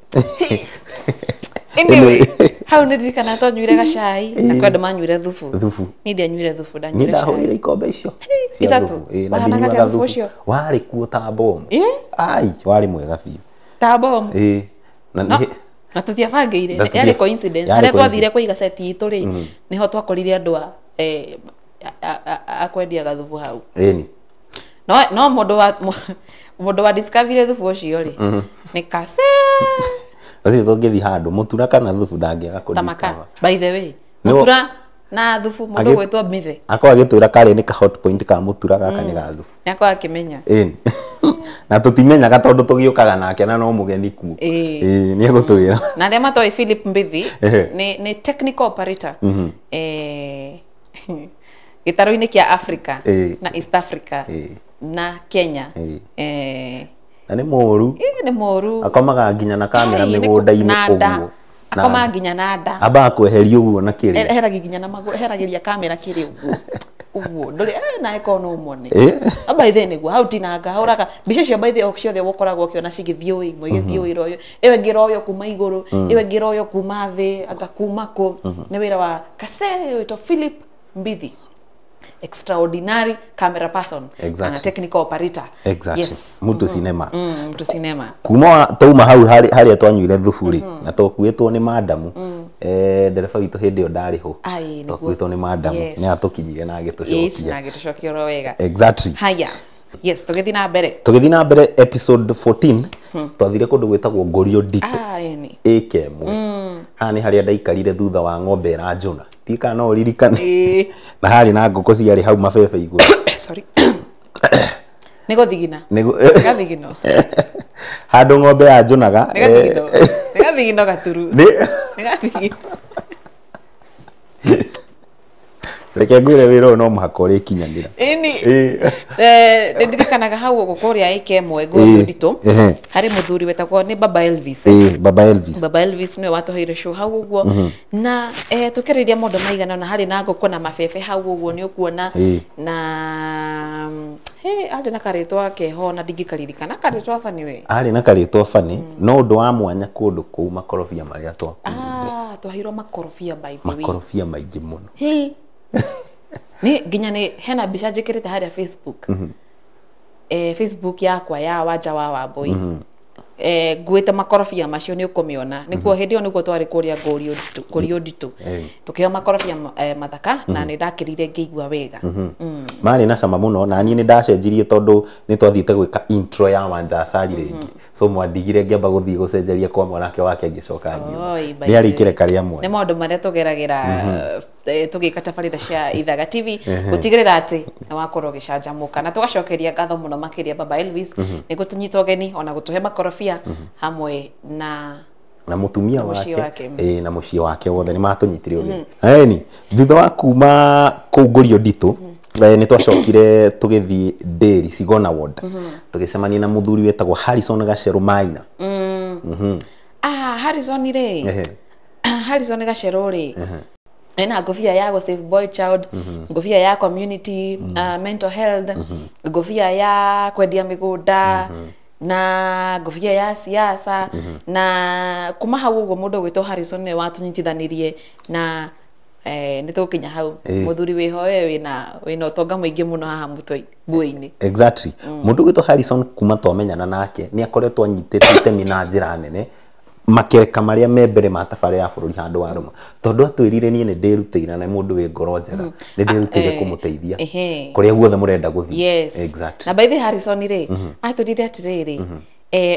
Anyway, hau nĩ ndirikana twanyuire gacai, na kwĩ andũ manyuire thubu. Thubu. Niĩ ndianyuire thubu, ndanyuire Niĩ cai. ndahũrire ikombe icio cia thubu. Na ndinyuaga thubu. Warĩ kuo ta bomu. Ai, warĩ mwega biũ. Ta bomu. Na tũtiabangĩire, yarĩ coincidence. Harĩa twathire kũiga set itũ rĩ, nĩho twakorire andũ a kwendia gathubu hau. Ĩni. No mũndũ wa discover thubu ũcio rĩ, nĩ Kase. Ũcio tũngĩthiĩ handũ mũtura kana thubu ndangĩaga kũ discover. By the way, mũtura na thubu mũndũ gwĩtwo Mithe. Akorwo agĩtwĩra karĩ nĩ ka hot point ka mũtura gaka nĩ ga thubu. Nĩ akorwo akĩmenya. Ĩni. Na tũtimenyaga tondũ tũgĩũkaga nake na no mũgeni kuo. Nĩ egũtwĩra. Na arĩa matoĩ Philip Mbithi nĩ technical operator. Gĩtarũ-inĩ kĩa Africa na East Africa na Kenya. Na nĩ mũru. Nĩ mũru. Akomaga nginya na kamera mĩgũnda-inĩ ũguo. Akomaga nginya na nda. Ambaga kweheria ũguo na kĩrĩa. Eheragia nginya na magũrũ, eheragĩria kamera kĩrĩa ũguo. Ũguo ndũrĩ nawe korwo no ũmone. By the way nĩguo hau tinanga hũraga mbica icio by the way ciothe ũkoragwo ũkĩona cigĩthiĩ ũ ĩmwe ĩgĩthiĩ ũ ĩroyo ĩyo ĩngĩ ĩroywo kuma igũrũ ĩyo ĩngĩ ĩroywo kuma thĩ anga kuma kũ. Nĩ wĩra wa Kase wĩtwo Philip Mbithi, extraordinary camera person. Exactly. And a technical operator. Exactly. Yes. Mtu cinema. Mtu cinema. Kuma tauma hau haria twanyuire thuburi na twakuĩtwo nĩ madamu. Ndereba witũ hĩndĩ ĩyo ndarĩ ho. Twakuĩtwo nĩ madamu nĩ atũkinyire na agĩtũcokia. Yes, na agĩtũcokia oro wega. Exactly. Haya. Yes, tũgĩthiĩ na mbere. Tũgĩthiĩ na mbere episode 14 twathire kũndũ gwĩtagwo Ngorio Nditũ. Ĩkemwe. Haha nĩ harĩa ndaikarire thutha wa ng'ombe ĩranjũna. Ndiũĩ kana no ũririkane. Na harĩ na ngũkũ ciarĩ hau mabebe igũrũ. Sorry. Nĩ gũthigina. Nĩ gathigino. Handũ ng'ombe yanjũnaga. Nĩ gathigino. Nĩ gathigino gaturu. Nĩ gathigino. Reke ngwĩre wĩra ũyũ no mũhaka ũrĩkinyanĩra. Ĩni. Nĩ ndirikanaga hau ũguo kũrĩa ĩkemwe Ngorio Nditũ. Harĩ mũthuri wetagwo nĩ Baba Elvis. Baba Elvis. Baba Elvis nĩwe watũheire show hau ũguo. Na tũkĩarĩria maũndũ maigana na harĩ na ngũkũ na mabebe hau ũguo nĩ ũkuona. Na arĩ na karĩtwa keho na ndingĩkaririkana karĩtwa bani we. Arĩ na karĩtwa bani no ũndũ wa mwanya kũndũ kũu makorobia marĩa twakuire. Twaheirwo makorobia by the way. Makorobia maingĩ mũno. Ni nginya nĩ hena mbica njĩkĩrĩte harĩa Facebook. Facebook yakwa ya Wanja wa Wambui. Nguĩte makorobia macio nĩ ũkũmĩona. Nĩkuo hĩndĩ ĩyo nĩguo twarĩ kũrĩa Ngorio Nditũ. Tũkĩheo makorobia mathaka na nĩ ndakĩrire ngĩigua wega. Marĩ na cama mũno na niĩ nĩ ndacenjirie tondũ nĩ twathiĩte gwĩka intro ya Wanja Asali rĩngĩ. So mwandigire ngĩamba gũthiĩ gũcenjeria kwa mwanake wake ngĩcoka ngiuma. Rĩarĩ ikereka rĩa mwanya. Nĩ maũndũ marĩa tũgeragĩra tũgĩka tabarĩra cia Ithaga TV gũtigĩrĩra atĩ nĩ wakorwo ũgĩcanjamũka na tũgacokeria ngatho mũno makĩria Baba Elvis nĩ gũtũnyita ũgeni ona gũtũhe makorobia hamwe na mũtumia wake na mũciĩ wake wothe nĩ matũnyitire ũgeni. Ĩni thutha wa kuma kũu Ngorio Nditũ nĩ twacokire tũgĩthiĩ Ndĩri Sigona Ward tũgĩcemania na mũthuri wetagwo Harrison Gacerũ Maina. Harrison rĩ, Harrison Gacerũ rĩ ena ngobia ya go save boy child, ngobia ya community mental health, ngobia ya kwendia mĩgũnda na ngobia ya siasa na kuma hau ũguo mũndũ ũgwĩtwo Harrison nĩwe watũnyitithanirie na nĩ tũgũkinya hau mũthuri wĩho we wĩna ũtonga mũingĩ mũno haha mũtwe nguo-inĩ. Exactly. Mũndũ ũgwĩtwo Harrison kuma twamenyana nake nĩ akoretwo anyitĩte itemi na njĩra nene makereka marĩa me mbere ma tabarĩra ya bũrũri handũ wa rũma tondũ atwĩrire niĩ nĩ ndĩrutĩire na mũndũ wĩ ngoro njega nĩ ndĩrutĩire kũmũteithia kũrĩa guothe mũrenda gũthiĩ. Yes. Exactly. Na by the Harrison rĩ atwĩrire atĩrĩrĩ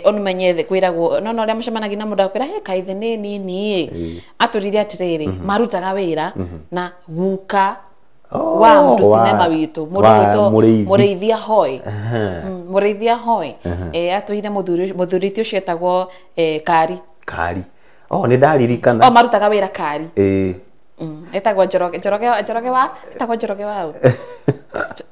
onumenye kwĩragwo no no ũrĩa mũcemanagia na mũndũ akwĩra he kaithe nĩ nini atwĩrire atĩrĩrĩ marutaga wĩra na guka wa mtu cinema witũ mũndũ witũ Mũrĩithia Hoi. Mũrĩithia Hoi atwĩrire mũthuri ti ũcio etagwo Kari. Kari. Nĩ ndaririkana. Marutaga wĩra Kari. Etagwo Njoroge wa etagwo Njoroge wa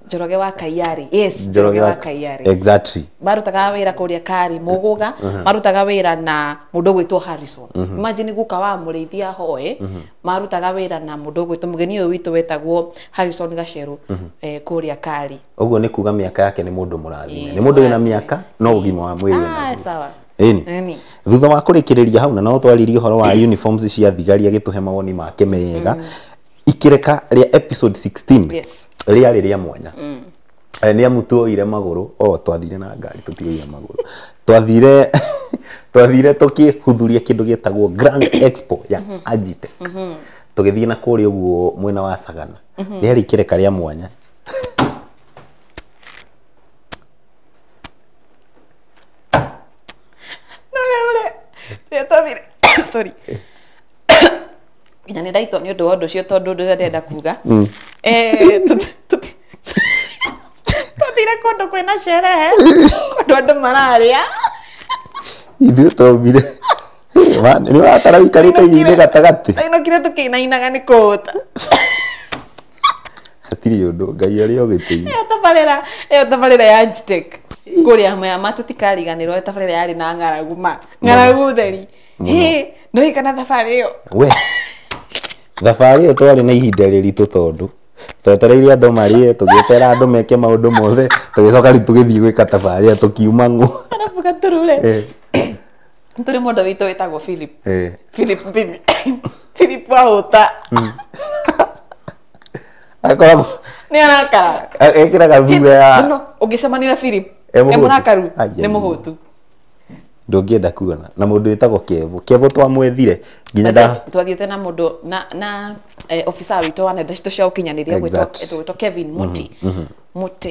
Njoroge wa Kaiari. Yes, Njoroge wa Kaiari. Exactly. Marutaga wĩra kũrĩa Kari Mũgũga, marutaga wĩra na mũndũ ũgwĩtwo Harrison. Imagine guka wa Mũrĩithia Hoe, marutaga wĩra na mũndũ ũgwĩtwo mũgeni ũyũ witũ wetagwo Harrison Gacerũ kũrĩa Kari. Ũguo nĩ kuga mĩaka yake nĩ mũndũ mũrathime. Nĩ mũndũ wĩna mĩaka no ũgima wa mwĩrĩ. Sawa. Ĩni. Thutha wa kũrĩkĩrĩria hau na no twaririe ũhoro wa uniforms cia thigari agĩtũhe mawoni make mega. Ikĩreka rĩa episode 16. Yes. Rĩarĩ rĩa mwanya. Nĩ amu tuoire magũrũ, twathire na ngari tũtioire magũrũ. Twathire tũkĩhuthuria kĩndũ gĩtagwo Grand Expo ya Agitech. Tũgĩthiĩ na kũrĩa ũguo mwena wa Sagana. Rĩarĩ ikĩreka rĩa mwanya. Sorry. Nginya nĩ ndaitwo nĩ ũndũ wa ũndũ ũcio tondũ ũndũ ũrĩa ndĩrenda kuga. Twathire kũndũ kwĩna sherehe, kũndũ andũ mararĩa. Ithuĩ twaumire. Nĩ watara wĩikarĩte irio-inĩ gatagatĩ. Ndainũkire tũkĩinainaga nĩ kũhũta. Hatirĩ ũndũ Ngai arĩ o gĩtĩ-inĩ. Ĩyo tabarĩra ya Gtech kũrĩa Mwea tũtikariganĩrwo, tabarĩra yarĩ na ng'aragu ma ng'aragu theri. Hĩ, nĩũĩ kana thabarĩ ĩyo We thabarĩ ĩyo twarĩ na ihinda rĩritũ tondũ twetereire andũ marĩe, tũgĩetera andũ meke maũndũ mothe, tũgĩcoka rĩu tũgĩthiĩ gwĩka tabarĩra tũkiuma ng'ũ. Arabu gaturure tũrĩ mũndũ witũ wĩtagwo Philip. Philip Bibi. Philip Wahũta. Akoragwo nĩ arakara. Ekĩraga thura ya No, ũngĩcemania na Philip E mũhũtu. e mũrakaru Ai, nĩ ai. mũhũtu. Ndũngĩenda kuona na mũndũ wĩtagwo Kevo. Kevo twamwethire nginya nda Twathiĩte na mũndũ na officer witũ wa nenda citũ cia ũkinyanĩria gwĩtwo Kevin Muti.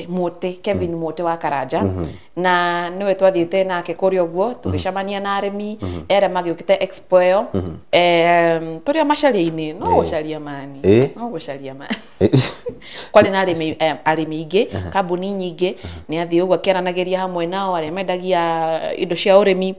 Muti Kevin Muti wa Karanja. Na nĩwe twathiĩte nake kũrĩa ũguo tũgĩcemania na arĩmi ere magĩũkĩte expo ĩyo. Tũrĩ o macaria-inĩ, no gũcaria mani. No gũcaria mani. Kwarĩ na arĩmi aingĩ, kambuni nyingĩ, nĩ athiĩ ũguo akĩaranagĩria hamwe nao arĩa mendagia indo cia ũrĩmi.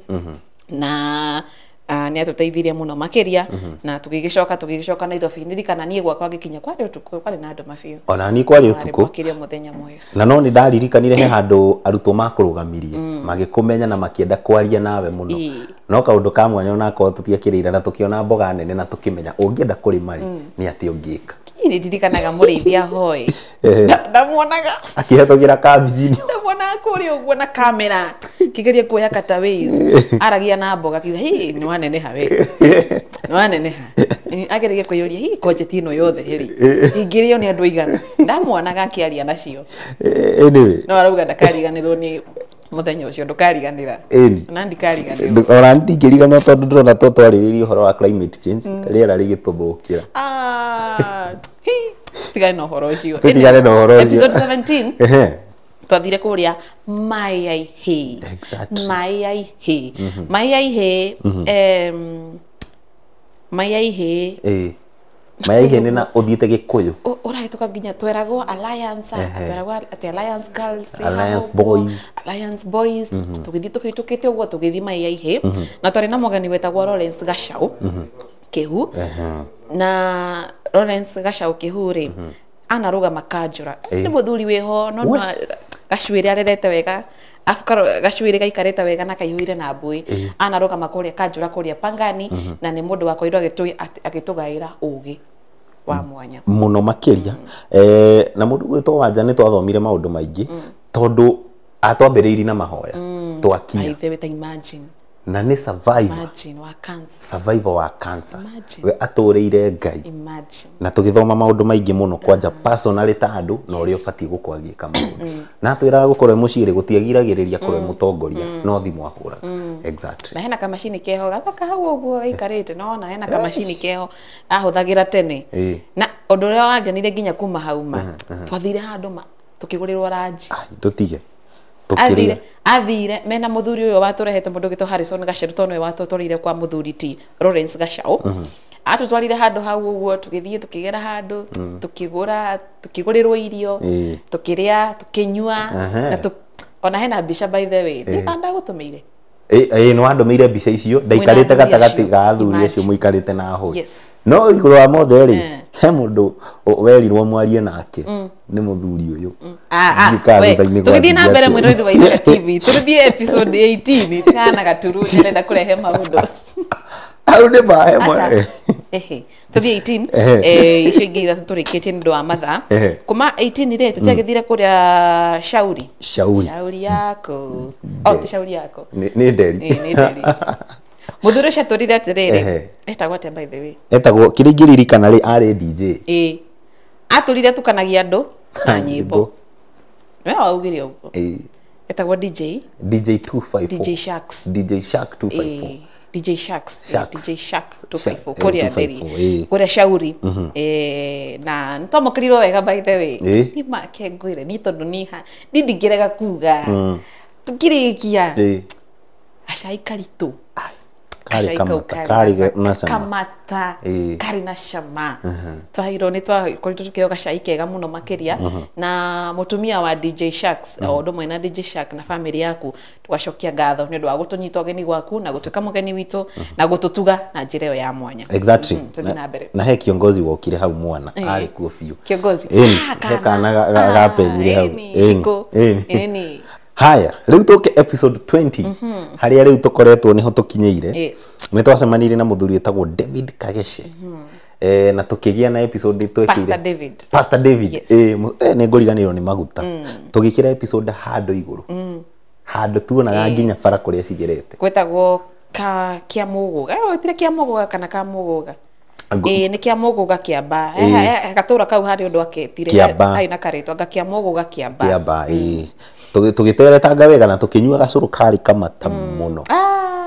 Na nĩ atũteithirie mũno makĩria. Na tũgĩgĩcoka Nairobi. Ndirikana niĩ gwakwa ngĩkinya kwarĩ ũtukũ, kwarĩ na andũ mabiũ. Ona niĩ kwarĩ ũtukũ. Makĩria mũthenya mwega. Na no nĩ ndaririkanire he handũ arutwo makũrũgamirie magĩkũmenya na makĩenda kwaria nawe mũno. No kaũndũ ka mwanya onakorwo tũtiakĩrĩire na tũkĩona mboga nene na tũkĩmenya ũngĩenda kũrĩma rĩ nĩ atĩ ũngĩka. Niĩ ndirikanaga mũrĩithia hoe. Ndamuonaga akĩhetũkĩra kambici-inĩ. Ndamuonaga kũrĩa ũguo na kamera kĩgeria kuoya cutaways. Aragia na mboga akiuga, "Hĩ, nĩ waneneha we. Nĩ waneneha." Ageragia kwĩyũria, "Hĩ, konjeti ĩno yothe rĩ, ingĩrĩo nĩ andũ aigana?" Ndamuonaga akĩaria nacio. Anyway. No arauga ndakariganĩrwo nĩ mũthenya ũcio, ndũkariganĩra. Na ndikariganĩrwo. Ona ndingĩriganĩrwo tondũ ndĩrona twarĩrĩria ũhoro wa climate change, rĩera rĩgĩtũthũkĩra. Tigane na ũhoro ũcio. Tũtigane na ũhoro ũcio. Episode 17. Twathire kũrĩa Maĩ Exactly. Maĩ Maĩ Maĩ Maĩ nĩ na ũthiĩte Gĩkũyũ. Ũrahĩtũka nginya tweragwo Alliance, tweragwo atĩ Alliance Girls, Alliance Boys. Alliance Boys. Tũgĩthiĩ tũhĩtũkĩte ũguo tũgĩthiĩ Maĩ na twarĩ na mũgeni wetagwo Lawrence Gachau Kĩhu. Na Lawrence Gachau Kĩhu rĩ anarũgama kanjũra. Nĩ mũthuri wĩho no gacuĩrĩ arerete wega. Afu gacuĩrĩ gaikarĩte wega na kaihũire na mbũi. Anarũgama kũrĩa kanjũra kũrĩa Pangani na nĩ mũndũ wakorirwo agĩtũgaĩra ũgĩ wa mwanya mũno makĩria. Na mũndũ gwĩtwo Wanja nĩ twathomire maũndũ maingĩ tondũ atwambĩrĩirie na mahoya twakinya. By the way, imagine. Na nĩ survivor. Imagine wa cancer. Survivor wa cancer. We atũrĩire Ngai. Imagine. Na tũgĩthoma maũndũ maingĩ mũno kwanja personally ta andũ na ũrĩa ũbatiĩ gũkorwo agĩka maũndũ. Na atwĩraga gũkorwo mũciĩ rĩ gũtiagiragĩrĩria kũrĩ mũtongoria no thimũ ahũraga. Exactly. Na hena kamacini keho gathaka hau ũguo gaikarĩte no na hena kamacini keho ahũthagĩra tene. Na ũndũ ũrĩa wangenire nginya kuma hau ma twathire handũ ma tũkĩgũrĩrwo ranji. Tũtige. Athire mena mũthuri ũyũ watũrehete mũndũ ũgĩtwo Harrison Gacheru tondũ nĩwe watũtwarire kwa mũthuri ti Lawrence Gachau. Atũtwarire handũ hau ũguo tũgĩthiĩ tũkĩgera handũ tũkĩgũra tũkĩgũrĩrwo irio tũkĩrĩa tũkĩnyua na ona hena mbica by the way ndagũtũmĩire. Nĩ wandũmĩire mbica icio ndaikarĩte gatagatĩ ga athuri acio mũikarĩte na ahũri. No igũrũ wa mothe rĩ he mũndũ werirwo mwarie nake nĩ mũthuri ũyũ. Tũgĩthiĩ na mbere mwĩroreri wa Ithaga TV tũgĩthiĩ episode 18 tigana gaturu nĩarenda kũrehe maũndũ. Hau nĩ mahe mwe. Tũthiĩ 18 icio ingĩ ithatũ tũrĩkĩtie nĩ ũndũ wa mathaa. Kuma 18 rĩ tũtiagĩthire kũrĩa Shauri. Shauri yako. Oh, ti Shauri yako. Nĩ Nderi. Nĩ Nderi. Mũthuri ũcio atũrire atĩrĩrĩ, etagwo atĩa by the way? Etagwo kĩrĩa ingĩririkana rĩ arĩ DJ. Atũrire atukanagia andũ na nyĩmbo. We waugire ũguo. Etagwo DJ. DJ 254. DJ Sharks. DJ Shark 254. DJ Sharks. DJ Shark 254 kũrĩa Nderi. Kũrĩa Shauri. Na nĩtwamũkĩrirwo wega by the way. Niĩ make ngwĩre niĩ tondũ niĩ ndingĩrega kuga. Tũkĩrĩkia. Gacai karitũ. Karĩ kamata, karĩ na cama. Kamata, karĩ na cama. Twaheirwo nĩ twakorirwo tũkĩheo gacai kega mũno makĩria na mũtumia wa DJ Sharks, o ũndũ ũmwe na DJ Shark na family yaku, tũgacokia ngatho nĩ ũndũ wa gũtũnyita ũgeni gwaku na gũtuĩka mũgeni witũ na gũtũtuga na njĩra ĩyo ya mwanya. Exactly. Tũthiĩ na mbere. Na he kiongozi wokire hau mwana arĩ kuo biũ. Kiongozi. Ĩni, he kana gapenyire hau. Ĩni, Shiko. Ĩni. Haya, rĩu tũke episode 20 harĩa rĩu tũkoretwo nĩho tũkinyĩire. Yes. Nĩ twacemanirie na mũthuri wĩtagwo David Kageshe. Na tũkĩgĩa na episode twekire Pastor David. Pastor David. Yes. Nĩ ngũriganĩrwo nĩ maguta. Tũgĩkĩra episode handũ igũrũ. Handũ tuonaga nginya bara kũrĩa cigerete. Gwĩtagwo ka Kĩamũgũga. Wetire Kĩamũgũga kana Kamũgũga? Nĩ Kĩamũgũga Kĩamba. Gatũra kau harĩ ũndũ aketire. Kĩamba. Harĩ na karĩtwa anga Kĩamũgũga Kĩamba. Kĩamba, ĩĩ. Tũgĩteretanga wega na tũkĩnyua gacũrũ karĩ kamata mũno.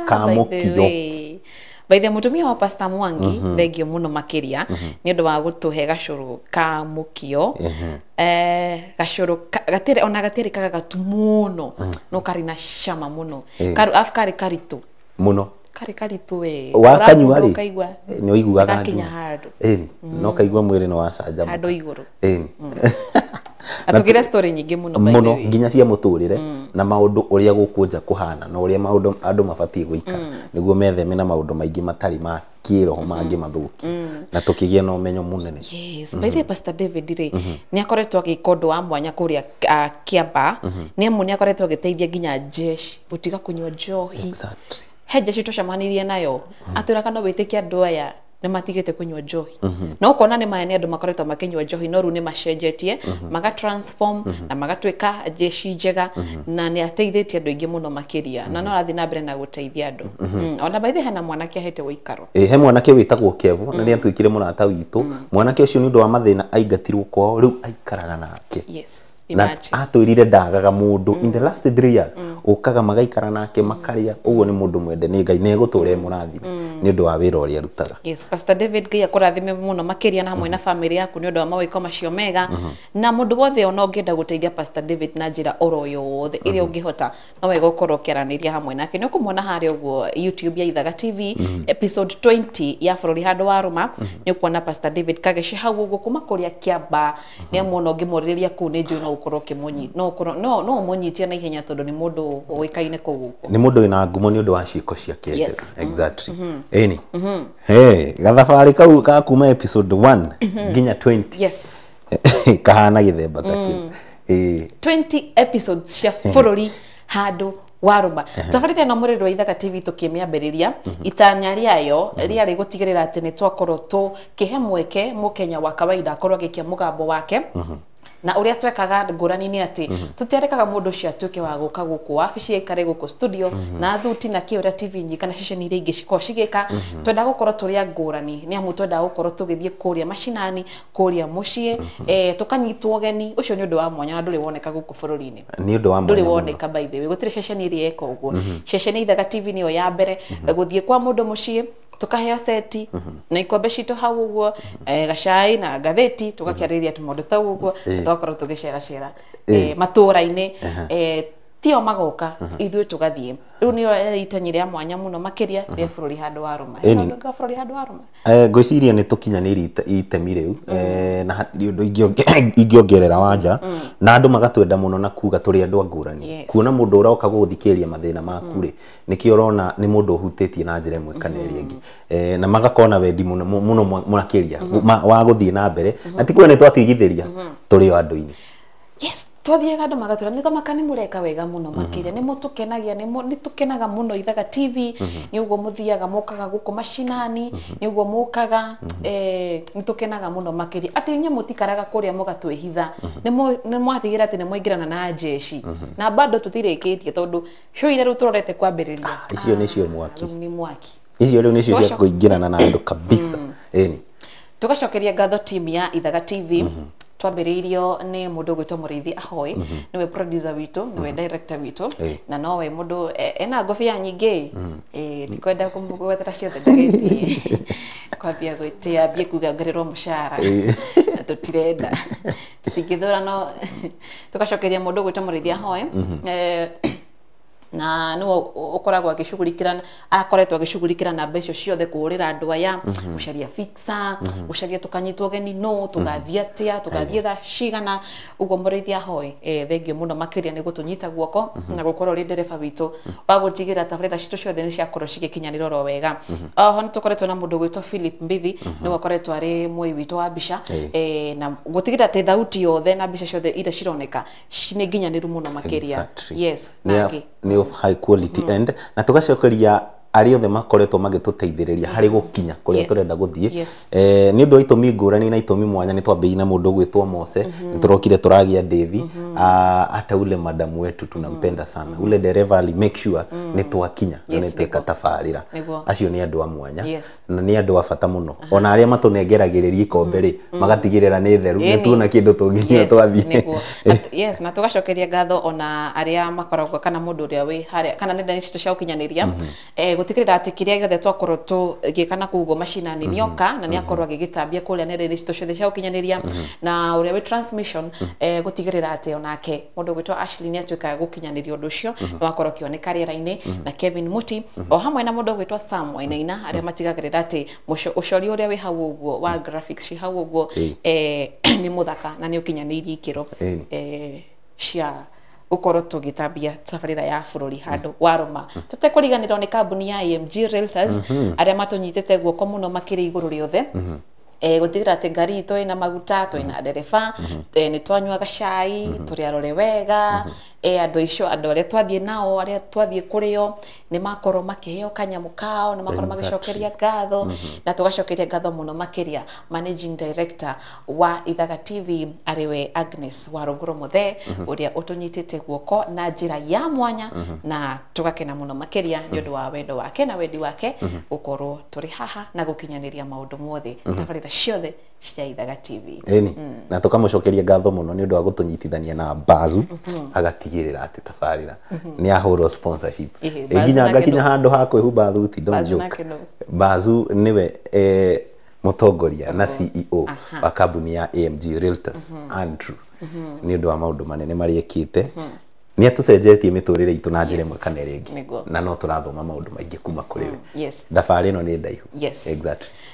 Kamũkio. By the mũtumia wa Pastor Mwangi, thengio mũno makĩria nĩ ũndũ wa gũtũhe gacũrũ ka mũkio. Gacũrũ gatirĩ ona gatirĩ kagagatu mũno, no karĩ na cama mũno. Arabu karĩ karitũ. Mũno. Karĩ karitũ we. Wakanyua rĩ, Ũkaigua. nĩ ũiguaga Gakinya nginya. handũ. Ĩni, no kaigua mwĩrĩ nĩ wacanjamũka. Handũ igũrũ. Ĩni. Atũgĩre story nyingĩ mũno by the Mũno way. nginya cia mũtũrĩre na maũndũ ũrĩa gũkũ nja kũhana na ũrĩa maũndũ andũ mabatiĩ gũikara nĩguo metheme na maũndũ maingĩ matarĩ ma kĩroho mangĩ mathũki, na tũkĩgĩa na ũmenyo mũnene. Yes, by the way, Pastor David rĩ nĩ akoretwo agĩka ũndũ wa mwanya kũrĩa Kĩamba, nĩ amu nĩ akoretwo agĩteithia nginya jeshi gũtiga kũnyua njohi. Exactly. He jeshi twacemanirie nayo atwĩraga no wĩtĩkie andũ aya nĩ matigĩte kũnyua njohi, no ũkona nĩ maya nĩ andũ makoretwo makĩnyua njohi no rĩu nĩ macenjetie, maga transform na magatuĩka jeshi njega, na nĩ ateithĩtie andũ aingĩ mũno makĩria, na no arathiĩ na mbere na gũteithia andũ. Ona by the way, hena mwanake ahete ũikaro. He mwanake wĩtagwo Kevo na nĩ atuĩkire mũrata witũ. Mwanake ũcio nĩ ũndũ wa mathĩna aingatirwo kwao, rĩu aikaraga nake. Yes, Na imagine. atwĩrire ndagaga mũndũ in the last 3 years, ũkaga magaikara nake makarĩa. Ũguo nĩ mũndũ mwende nĩ Ngai na egũtũra e mũrathime nĩ ũndũ wa wĩra ũrĩa arutaga. Yes, Pastor David, Ngai akũrathime mũno makĩria na hamwe na family yaku nĩ ũndũ wa mawĩko macio mega. Na mũndũ wothe ona ũngĩenda gũteithia Pastor David na njĩra oro yothe ĩrĩa ũngĩhota, no wega ũkorwo ũkĩaranĩria hamwe nake. Nĩ ũkũmuona harĩa ũguo YouTube ya Ithaga TV, episode 20 ya bũrũri handũ wa rũma, nĩ ũkuona Pastor David Kageshe hau ũguo kuma kũrĩa Kĩamba. Nĩ amu ona ũngĩmũrĩrĩria kũu nĩ njũĩ no ũkorwo ũkĩmũnyi-, no ũkorwo no no ũmũnyitie na ihenya tondũ nĩ mũndũ ũĩkaine kũu ũguo. Nĩ mũndũ wĩna ngumo nĩ ũndũ wa ciĩko ciake Yes. njega. Exactly. Ĩni. Hey, gathabarĩ kau ga kuma episode 1 nginya 20. Yes. Kahana gĩthemba ta kĩu. Ĩĩ. 20 episodes cia bũrũri handũ wa rũma. Tabarĩra ĩno mũrĩrĩ wa Ithaga TV tũkĩmĩambĩrĩria, itanya rĩayo rĩarĩ gũtigĩrĩra atĩ nĩ twakorwo tũkĩhe mweke mũkenya wa kawaida akorwo agĩikia mũgambo wake. Na ũrĩa twekaga ngũrani nĩ atĩ tũtiarekaga mũndũ ũcio atuĩke wa gũka gũkũ wabici, aikare gũkũ studio na thuti na kĩ ũrĩa TV nyingĩ kana ceceni iria ingĩ cikoragwo cigĩka. Twendaga gũkorwo tũrĩ a ngũrani, nĩ amu twendaga gũkorwo tũgĩthiĩ kũrĩa macinani, kũrĩa mũciĩ, tũkanyitwo ũgeni. Ũcio nĩ ũndũ wa mwanya na ndũrĩ woneka gũkũ bũrũri-inĩ. Nĩ ũndũ wa Ndũrĩ mwanya mũno. woneka by the way, gũtirĩ ceceni ĩrĩa ĩka ũguo. Ceceni Ithaga TV nĩyo ya mbere gũthiĩ kwa mũndũ mũciĩ, tukaheo seti na ikombe citũ hau ũguo, gacai na ngathĩti, tũgakĩarĩrĩria tũmaũndũ tau ũguo, na tũgakorwo tũgĩceracera matũũra-inĩ. Tio magoka, ithuĩ tũgathiĩ. Rĩu nĩyo rĩarĩ itanyi rĩa mwanya mũno makĩria rĩa bũrũri handũ wa rũma. Hena ũndũ ũngĩ wa bũrũri handũ wa rũma? Ngwĩciria nĩ tũkinyanĩirie itemi rĩu, na hatirĩ ũndũ ingĩongerera wanja, na andũ magatwenda mũno na kuga tũrĩ andũ a ngũrani. Yes. Kuona mũndũ ũroka gũgũthikĩrĩria mathĩna maku rĩ, nĩkĩo ũrona nĩ mũndũ ũhutĩtie na njĩra ĩmwe kana ĩrĩa ĩngĩ, na magakorwo na wendi mũno mũno makĩria wa gũthiĩ na mbere, na ti kuga nĩ twatigithĩria, tũrĩ o andũ-inĩ. Yes, twathiaga andũ magatwĩra nĩ thamaka nĩ mũreka wega mũno makĩria, nĩ mũtũkenagia, nĩ tũkenaga mũno Ithaga TV nĩ ũguo mũthiaga mũkaga gũkũ macinani, nĩ ũguo mũkaga, nĩ tũkenaga mũno makĩria atĩ inyuĩ mũtikaraga kũrĩa mũgatwĩhitha, nĩ mwatigĩra atĩ nĩ mwaingĩrana na jeshi, na bado tũtirĩkĩtie tondũ show iria rĩu tũrorete kwambĩrĩria. Icio nĩcio mwaki. Rĩu nĩ mwaki. Icio rĩu nĩcio cia Twacoka- kũingĩrana na andũ kabisa. Ĩni. Tugacokeria ngatho team ya Ithaga TV. Twambĩrĩirio nĩ mũndũ ũgwĩtwo Mũrĩithi Ahoy, nĩwe producer witũ, nĩwe director witũ, na nowe mũndũ ena ngobia nyingĩ. Ndikwenda kũmũgwetera ciothe ndagetie kwambia gwĩtia ambie kuga ongererwo mũcara, na tũtirenda, tũtingĩthũra. No tũgacokeria mũndũ ũgwĩtwo Mũrĩithi Ahoy, Na nĩwe ũkoragwo agĩcugurikĩra, akoretwo agĩcugurikĩra namba icio ciothe, kũhũrĩra andũ aya, gũcaria fixer, gũcaria tũkanyitwo ũgeni, no tũgathiĩ atĩa, tũgathiĩ thaa cigana ũguo. Mũrĩithi Ahoy, thengio mũno makĩria nĩ gũtũnyita guoko na gũkorwo ũrĩ ndereba witũ wa gũtigĩrĩra tabarĩra citũ ciothe nĩ ciakorwo cigĩkinyanĩra oro wega. Oho nĩ tũkoretwo na mũndũ ũgwĩtwo Philip Mbithi, nĩwe ũkoretwo arĩ mwei witũ wa mbica, na gũtigĩrĩra atĩ thauti yothe na mbica ciothe iria cironeka nĩ nginyanĩru mũno makĩria. Yes, Nĩ nangĩ nĩ of high quality and na tũgacokeria arĩa othe makoretwo magĩtũteithĩrĩria harĩ gũkinya kũrĩa tũrenda gũthiĩ. Nĩ ũndũ wa itũmi ngũrani na itũmi mwanya, nĩ twambĩrĩirie na mũndũ ũgwĩtwo Mose, nĩ tũrokire tũragia Devi, hata ule madamu wetu tunampenda sana, ule dereva ali make sure nĩ twakinya na nĩ tweka tabarĩra. Acio nĩ andũ a mwanya na nĩ andũ a bata mũno, ona arĩa matũnengeragĩrĩria ikombe rĩ, magatigĩrĩra nĩ theru, nĩ tuona kĩndũ tũngĩnyua twathiĩ. Nĩguo. Yes, na tũgacokeria ngatho ona arĩa makoragwo kana mũndũ ũrĩa wĩ harĩa kana nenda citũ cia ũkinyanĩria, gũtigĩrĩra atĩ kĩrĩa gĩothe twakorwo tũgĩka na kũu ũguo macinani nĩoka na nĩakorwo agĩgĩtambia kũrĩa nenda-inĩ citũ ciothe cia ũkinyanĩria, na ũrĩa wĩ transmission, gũtigĩrĩra atĩ onake mũndũ ũgwĩtwo Ashley nĩ atuĩka gũkinyanĩria ũndũ ũcio, nĩ wakorwo ũkĩoneka rĩera-inĩ, na Kevin Muti o hamwe na mũndũ ũgwĩtwo Sam Wainaina, arĩa matigagĩrĩra atĩ ũcori ũrĩa wĩ hau ũguo wa graphics ci hau ũguo nĩ mũthaka na nĩ ũkinyanĩirie ikĩro cia gũkorwo tũgĩtambia tabarĩra ya bũrũri handũ warũma. Tũtekũriganĩrwo nĩ kambuni ya AMG Realtors, arĩa matũnyitĩte guoko mũno makĩria igũrũ rĩothe, gũtigĩrĩra atĩ ngari itũ ĩna maguta, twĩna ndereba, nĩ twanyua gacai, tũrĩ arore wega, andũ icio, andũ arĩa twathiĩ nao, arĩa twathiĩ kũrĩo, nĩ makorwo makĩheo kanyamũ kao, nĩ makorwo magĩcokeria ngatho, na tũgacokeria ngatho mũno makĩria managing director wa Ithaga TV, arĩwe Agnes Warũngũrũ Mũthee, ũrĩa ũtũnyitĩte guoko na njĩra ya mwanya, na tũgakena mũno makĩria nĩ ũndũ wa wendo wake na wendi wake gũkorwo tũrĩ haha na gũkinyanĩria maũndũ mothe, tabarĩra ciothe cia Ithaga TV. Ĩni, na tũkamũcokeria ngatho mũno nĩ ũndũ wa gũtũnyitithania na Bazu, agatigĩrĩra atĩ tabarĩra nĩ ahũrwo sponsorship. Bazu nginya nake ngakinya handũ ha kwĩhumba thuti, don't Bazu joke. nake nũ? Bazu nĩwe mũtongoria na CEO wa kambuni ya AMG Realtors, Andrew, nĩ ũndũ wa maũndũ manene marĩa ekĩte, nĩ atũcenjetie mĩtũrĩre itũ na njĩra ĩmwe kana ĩrĩa ĩngĩ, na no tũrathoma maũndũ maingĩ kuma kũrĩ we. Thabarĩ ĩno nĩ ndaihu.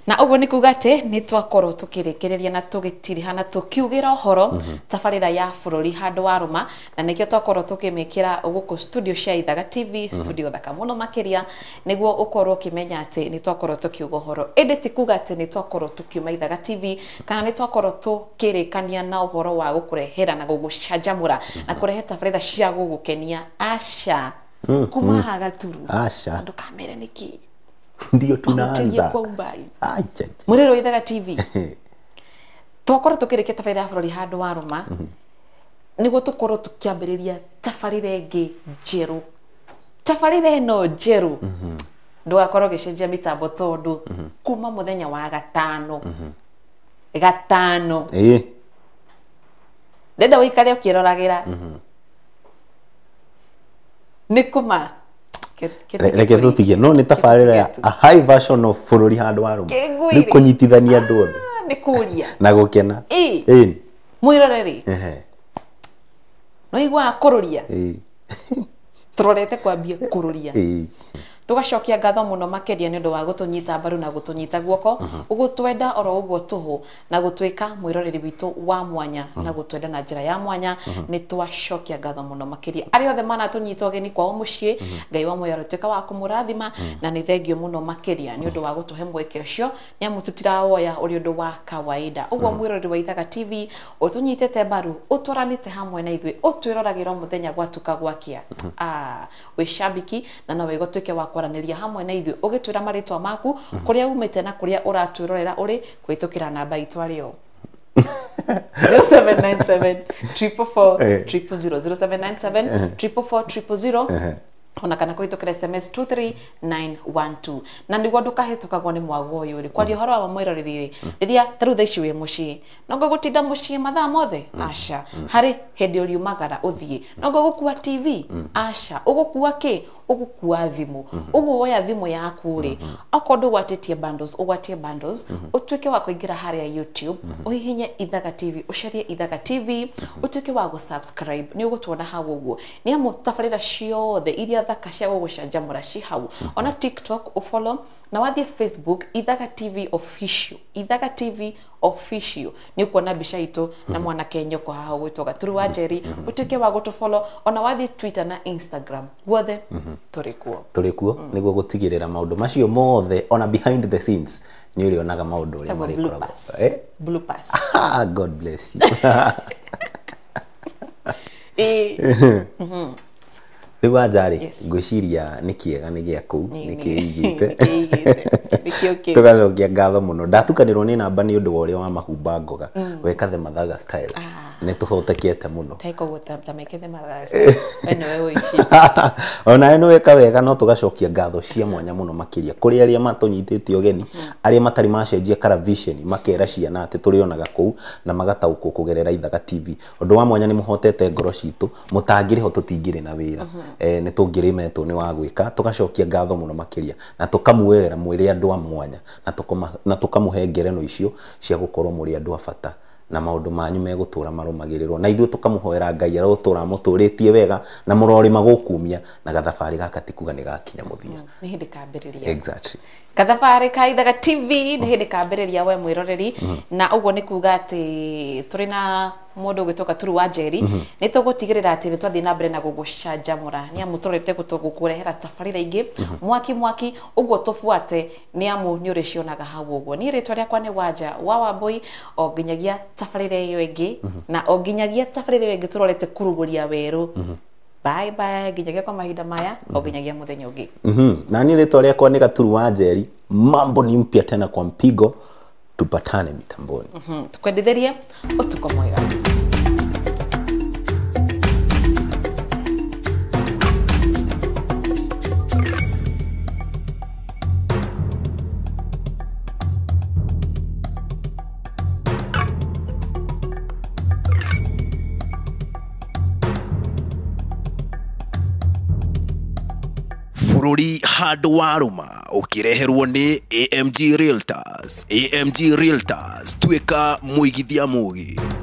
Na ũguo nĩ kuga atĩ nĩ twakorwo tũkĩrĩkĩrĩria na tũgĩtiriha na tũkiugĩra ũhoro tabarĩra ya bũrũri handũ warũma, na nĩkĩo twakorwo tũkĩmĩkĩra gũkũ studio cia Ithaga TV, studio thaka mũno makĩria, nĩguo ũkorwo ũkĩmenya atĩ nĩ twakorwo tũkiuga ũhoro, ĩndĩ ti kuga atĩ nĩ twakorwo tũkiuma Ithaga TV kana nĩ twakorwo tũkĩrĩkania na ũhoro wa gũkũrehera na gũgũcanjamũra na kũrehe tabarĩra cia gũgũkenia, aca, kuma haha gaturu. Aca. Ndũkamere nĩkĩ Ndio mahutĩrie tunaanza. kwa umbali. Ai, ai, ai. Mũrĩro wa Ithaga TV, twakorwo tũkĩrĩkia tabarĩra ya bũrũri handũ warũma nĩguo tũkorwo tũkĩambĩrĩria tabarĩra ĩngĩ njerũ. Tabarĩra ĩno njerũ, ndũgakorwo ũgĩcenjia mĩtambo, tondũ kuma mũthenya wa gatano, gatano, ndenda ũikare ũkĩroragĩra nĩ kũma. Reke tũtige, no nĩ tabarĩra ya a high version of bũrũri handũ warũma. Kĩngũire. Nĩ kũnyitithania andũ othe Nĩ kũria na gũkena. Ĩni. Mwĩroreri, no iguaga kũrũria, tũrorete kwambia kũrũria. Tũgacokia ngatho mũno makĩria nĩ ũndũ wa gũtũnyita mbaru na gũtũnyita guoko, gũtwenda oro ũguo tũhũ, na gũtuĩka mwĩroreri witũ wa mwanya na gũtwenda na njĩra ya mwanya. Nĩ twacokia ngatho mũno makĩria arĩa othe manatũnyita ũgeni kwao mũciĩ. Ngai wa muoyo arĩtuĩka wa kũmũrathima, na nĩ thengio mũno makĩria nĩ ũndũ wa gũtũhe mweke ũcio, nĩ amu tũtirawoya ũrĩ ũndũ wa kawaida ũguo. Mwĩroreri wa Ithaga TV ũtũnyitĩte mbaru, ũtwaranĩte hamwe na ithuĩ, ũtwĩroragĩra o mũthenya gwatuka gwakĩa, wĩ shabiki, na no wega ũtuĩke wa kwaranĩria hamwe na ithuĩ ũgĩtwĩra marĩtwa maku, kũrĩa umĩte na kũrĩa ũratwĩrorera ũrĩ, kũhĩtũkĩra namba itũ arĩo 0797 444 000, 0797 444 000, ona kana kũhĩtũkĩra SMS 23912. Na nĩguo ndũkahĩtũkagwo nĩ mwago ũyũ rĩ, kwaria ũhoro wa mwĩroreri rĩ, rĩrĩa ta rĩu thaa ici wĩ mũciĩ, nongo gũtinda mũciĩ mathaa mothe, aca, harĩ hĩndĩ ũriumagara ũthiĩ, nongo gũkua TV, aca, ũgũkua kĩ? Ũgũkua thimũ. Ũguo woya thimũ yaku rĩ, okorwo ndũgwatĩtie bundles, ũgwatie bundles, ũtuĩke wa kũingĩra harĩa YouTube, ũhihinye Ithaga TV, ũcarie Ithaga TV, ũtuĩke wa gũsubscribe, nĩ ũgũtuona hau ũguo, nĩ amu tabarĩra ciothe iria thaka cia gũgũcanjamũra ci hau. Ona TikTok ũfollow, na wathiĩ Facebook Ithaga TV Official, Ithaga TV Official, nĩ ũkuona mbica itũ na mwanake Nyoko haha ũgwĩtwo Gaturu wa Njeri, ũtuĩke wa gũtũfollow. Ona wathiĩ Twitter na Instagram, guothe tũrĩ kuo. Tũrĩ kuo nĩguo gũtigĩrĩra maũndũ macio mothe, ona behind the scenes nĩ ũrĩonaga maũndũ ũrĩa Tagwo marĩkoragwo. bloopers. Eh? Bloopers. Ah, God bless you. Ĩĩ. Rĩu Wanja rĩ, Yes. ngwĩciria nĩ kĩega nĩ gĩa kũu nĩ kĩigĩte. Nĩkĩigĩte. Nĩkĩo kĩu. Tũgacokia ngatho mũno. Ndatukanĩrwo nĩ namba nĩ ũndũ wa ũrĩa wa mahumba ngoga weka the Mathaga style, nĩ tũhotekete mũno. Taiko ta mekethe mathaga we nĩwe ũici. Onawe nĩ weka wega. No tũgacokia ngatho cia mwanya mũno makĩria kũrĩ arĩa matũnyitĩte ũgeni, arĩa matarĩ macenjia karavisheni, makera ciana atĩ tũrĩonaga kũu na magataũkwo kũgerera Ithaga TV. Ũndũ wa mwanya nĩ mũhotete ngoro citũ, mũtangĩrĩho tũtingĩrĩ na wĩra, nĩ tũngĩrĩmetwo nĩ wa gwĩka. Tũgacokia ngatho mũno makĩria na tũkamuerera mwĩrĩ andũ a mwanya na tũkamũhe ngereno icio cia gũkorwo mũrĩ andũ a bata na maũndũ manyu megũtũra marũmagĩrĩrwo, na ithuĩ tũkamũhoera Ngai arotũra mũtũrĩtie wega na mũrorĩma gũkumia na gathabarĩ gaka ti kuga nĩ gakinya mũthia. Nĩ hĩndĩ kambĩrĩria. Exactly. Gathabarĩ ka Ithaga TV nĩ hĩndĩ kambĩrĩria, we mwĩroreri, na ũguo nĩ kuga atĩ tũrĩ na mũndũ ũgwĩtwo Gaturu wa Njeri, nĩ tũgũtigĩrĩra atĩ nĩ twathiĩ na mbere na gũgũcanjamũra, nĩ amu tũrorete gũkũrehera tabarĩra ingĩ mwaki mwaki ũguo. Tũbuate nĩ amu nĩ ũrĩcionaga hau ũguo. Niĩ rĩtwa rĩakwa nĩ Wanja wa Wambui, o nginyagia tabarĩra ĩyo ĩngĩ, na o nginyagia tabarĩra ĩyo ĩngĩ tũrorete kũrugũria werũ. Bye bye nginyagia kwa mahinda maya, o nginyagia mũthenya ũngĩ. Na niĩ rĩtwa rĩakwa nĩ Gaturu wa Njeri. Mambo ni mpya tena kwa mpigo, tupatane mitamboni. Tukwendithĩrie ũtukũ mwega. Bũrũri handũ warũma ũkĩreherwo nĩ AMG Realtors. AMG Realtors, tuĩka mũigithia mũgĩ.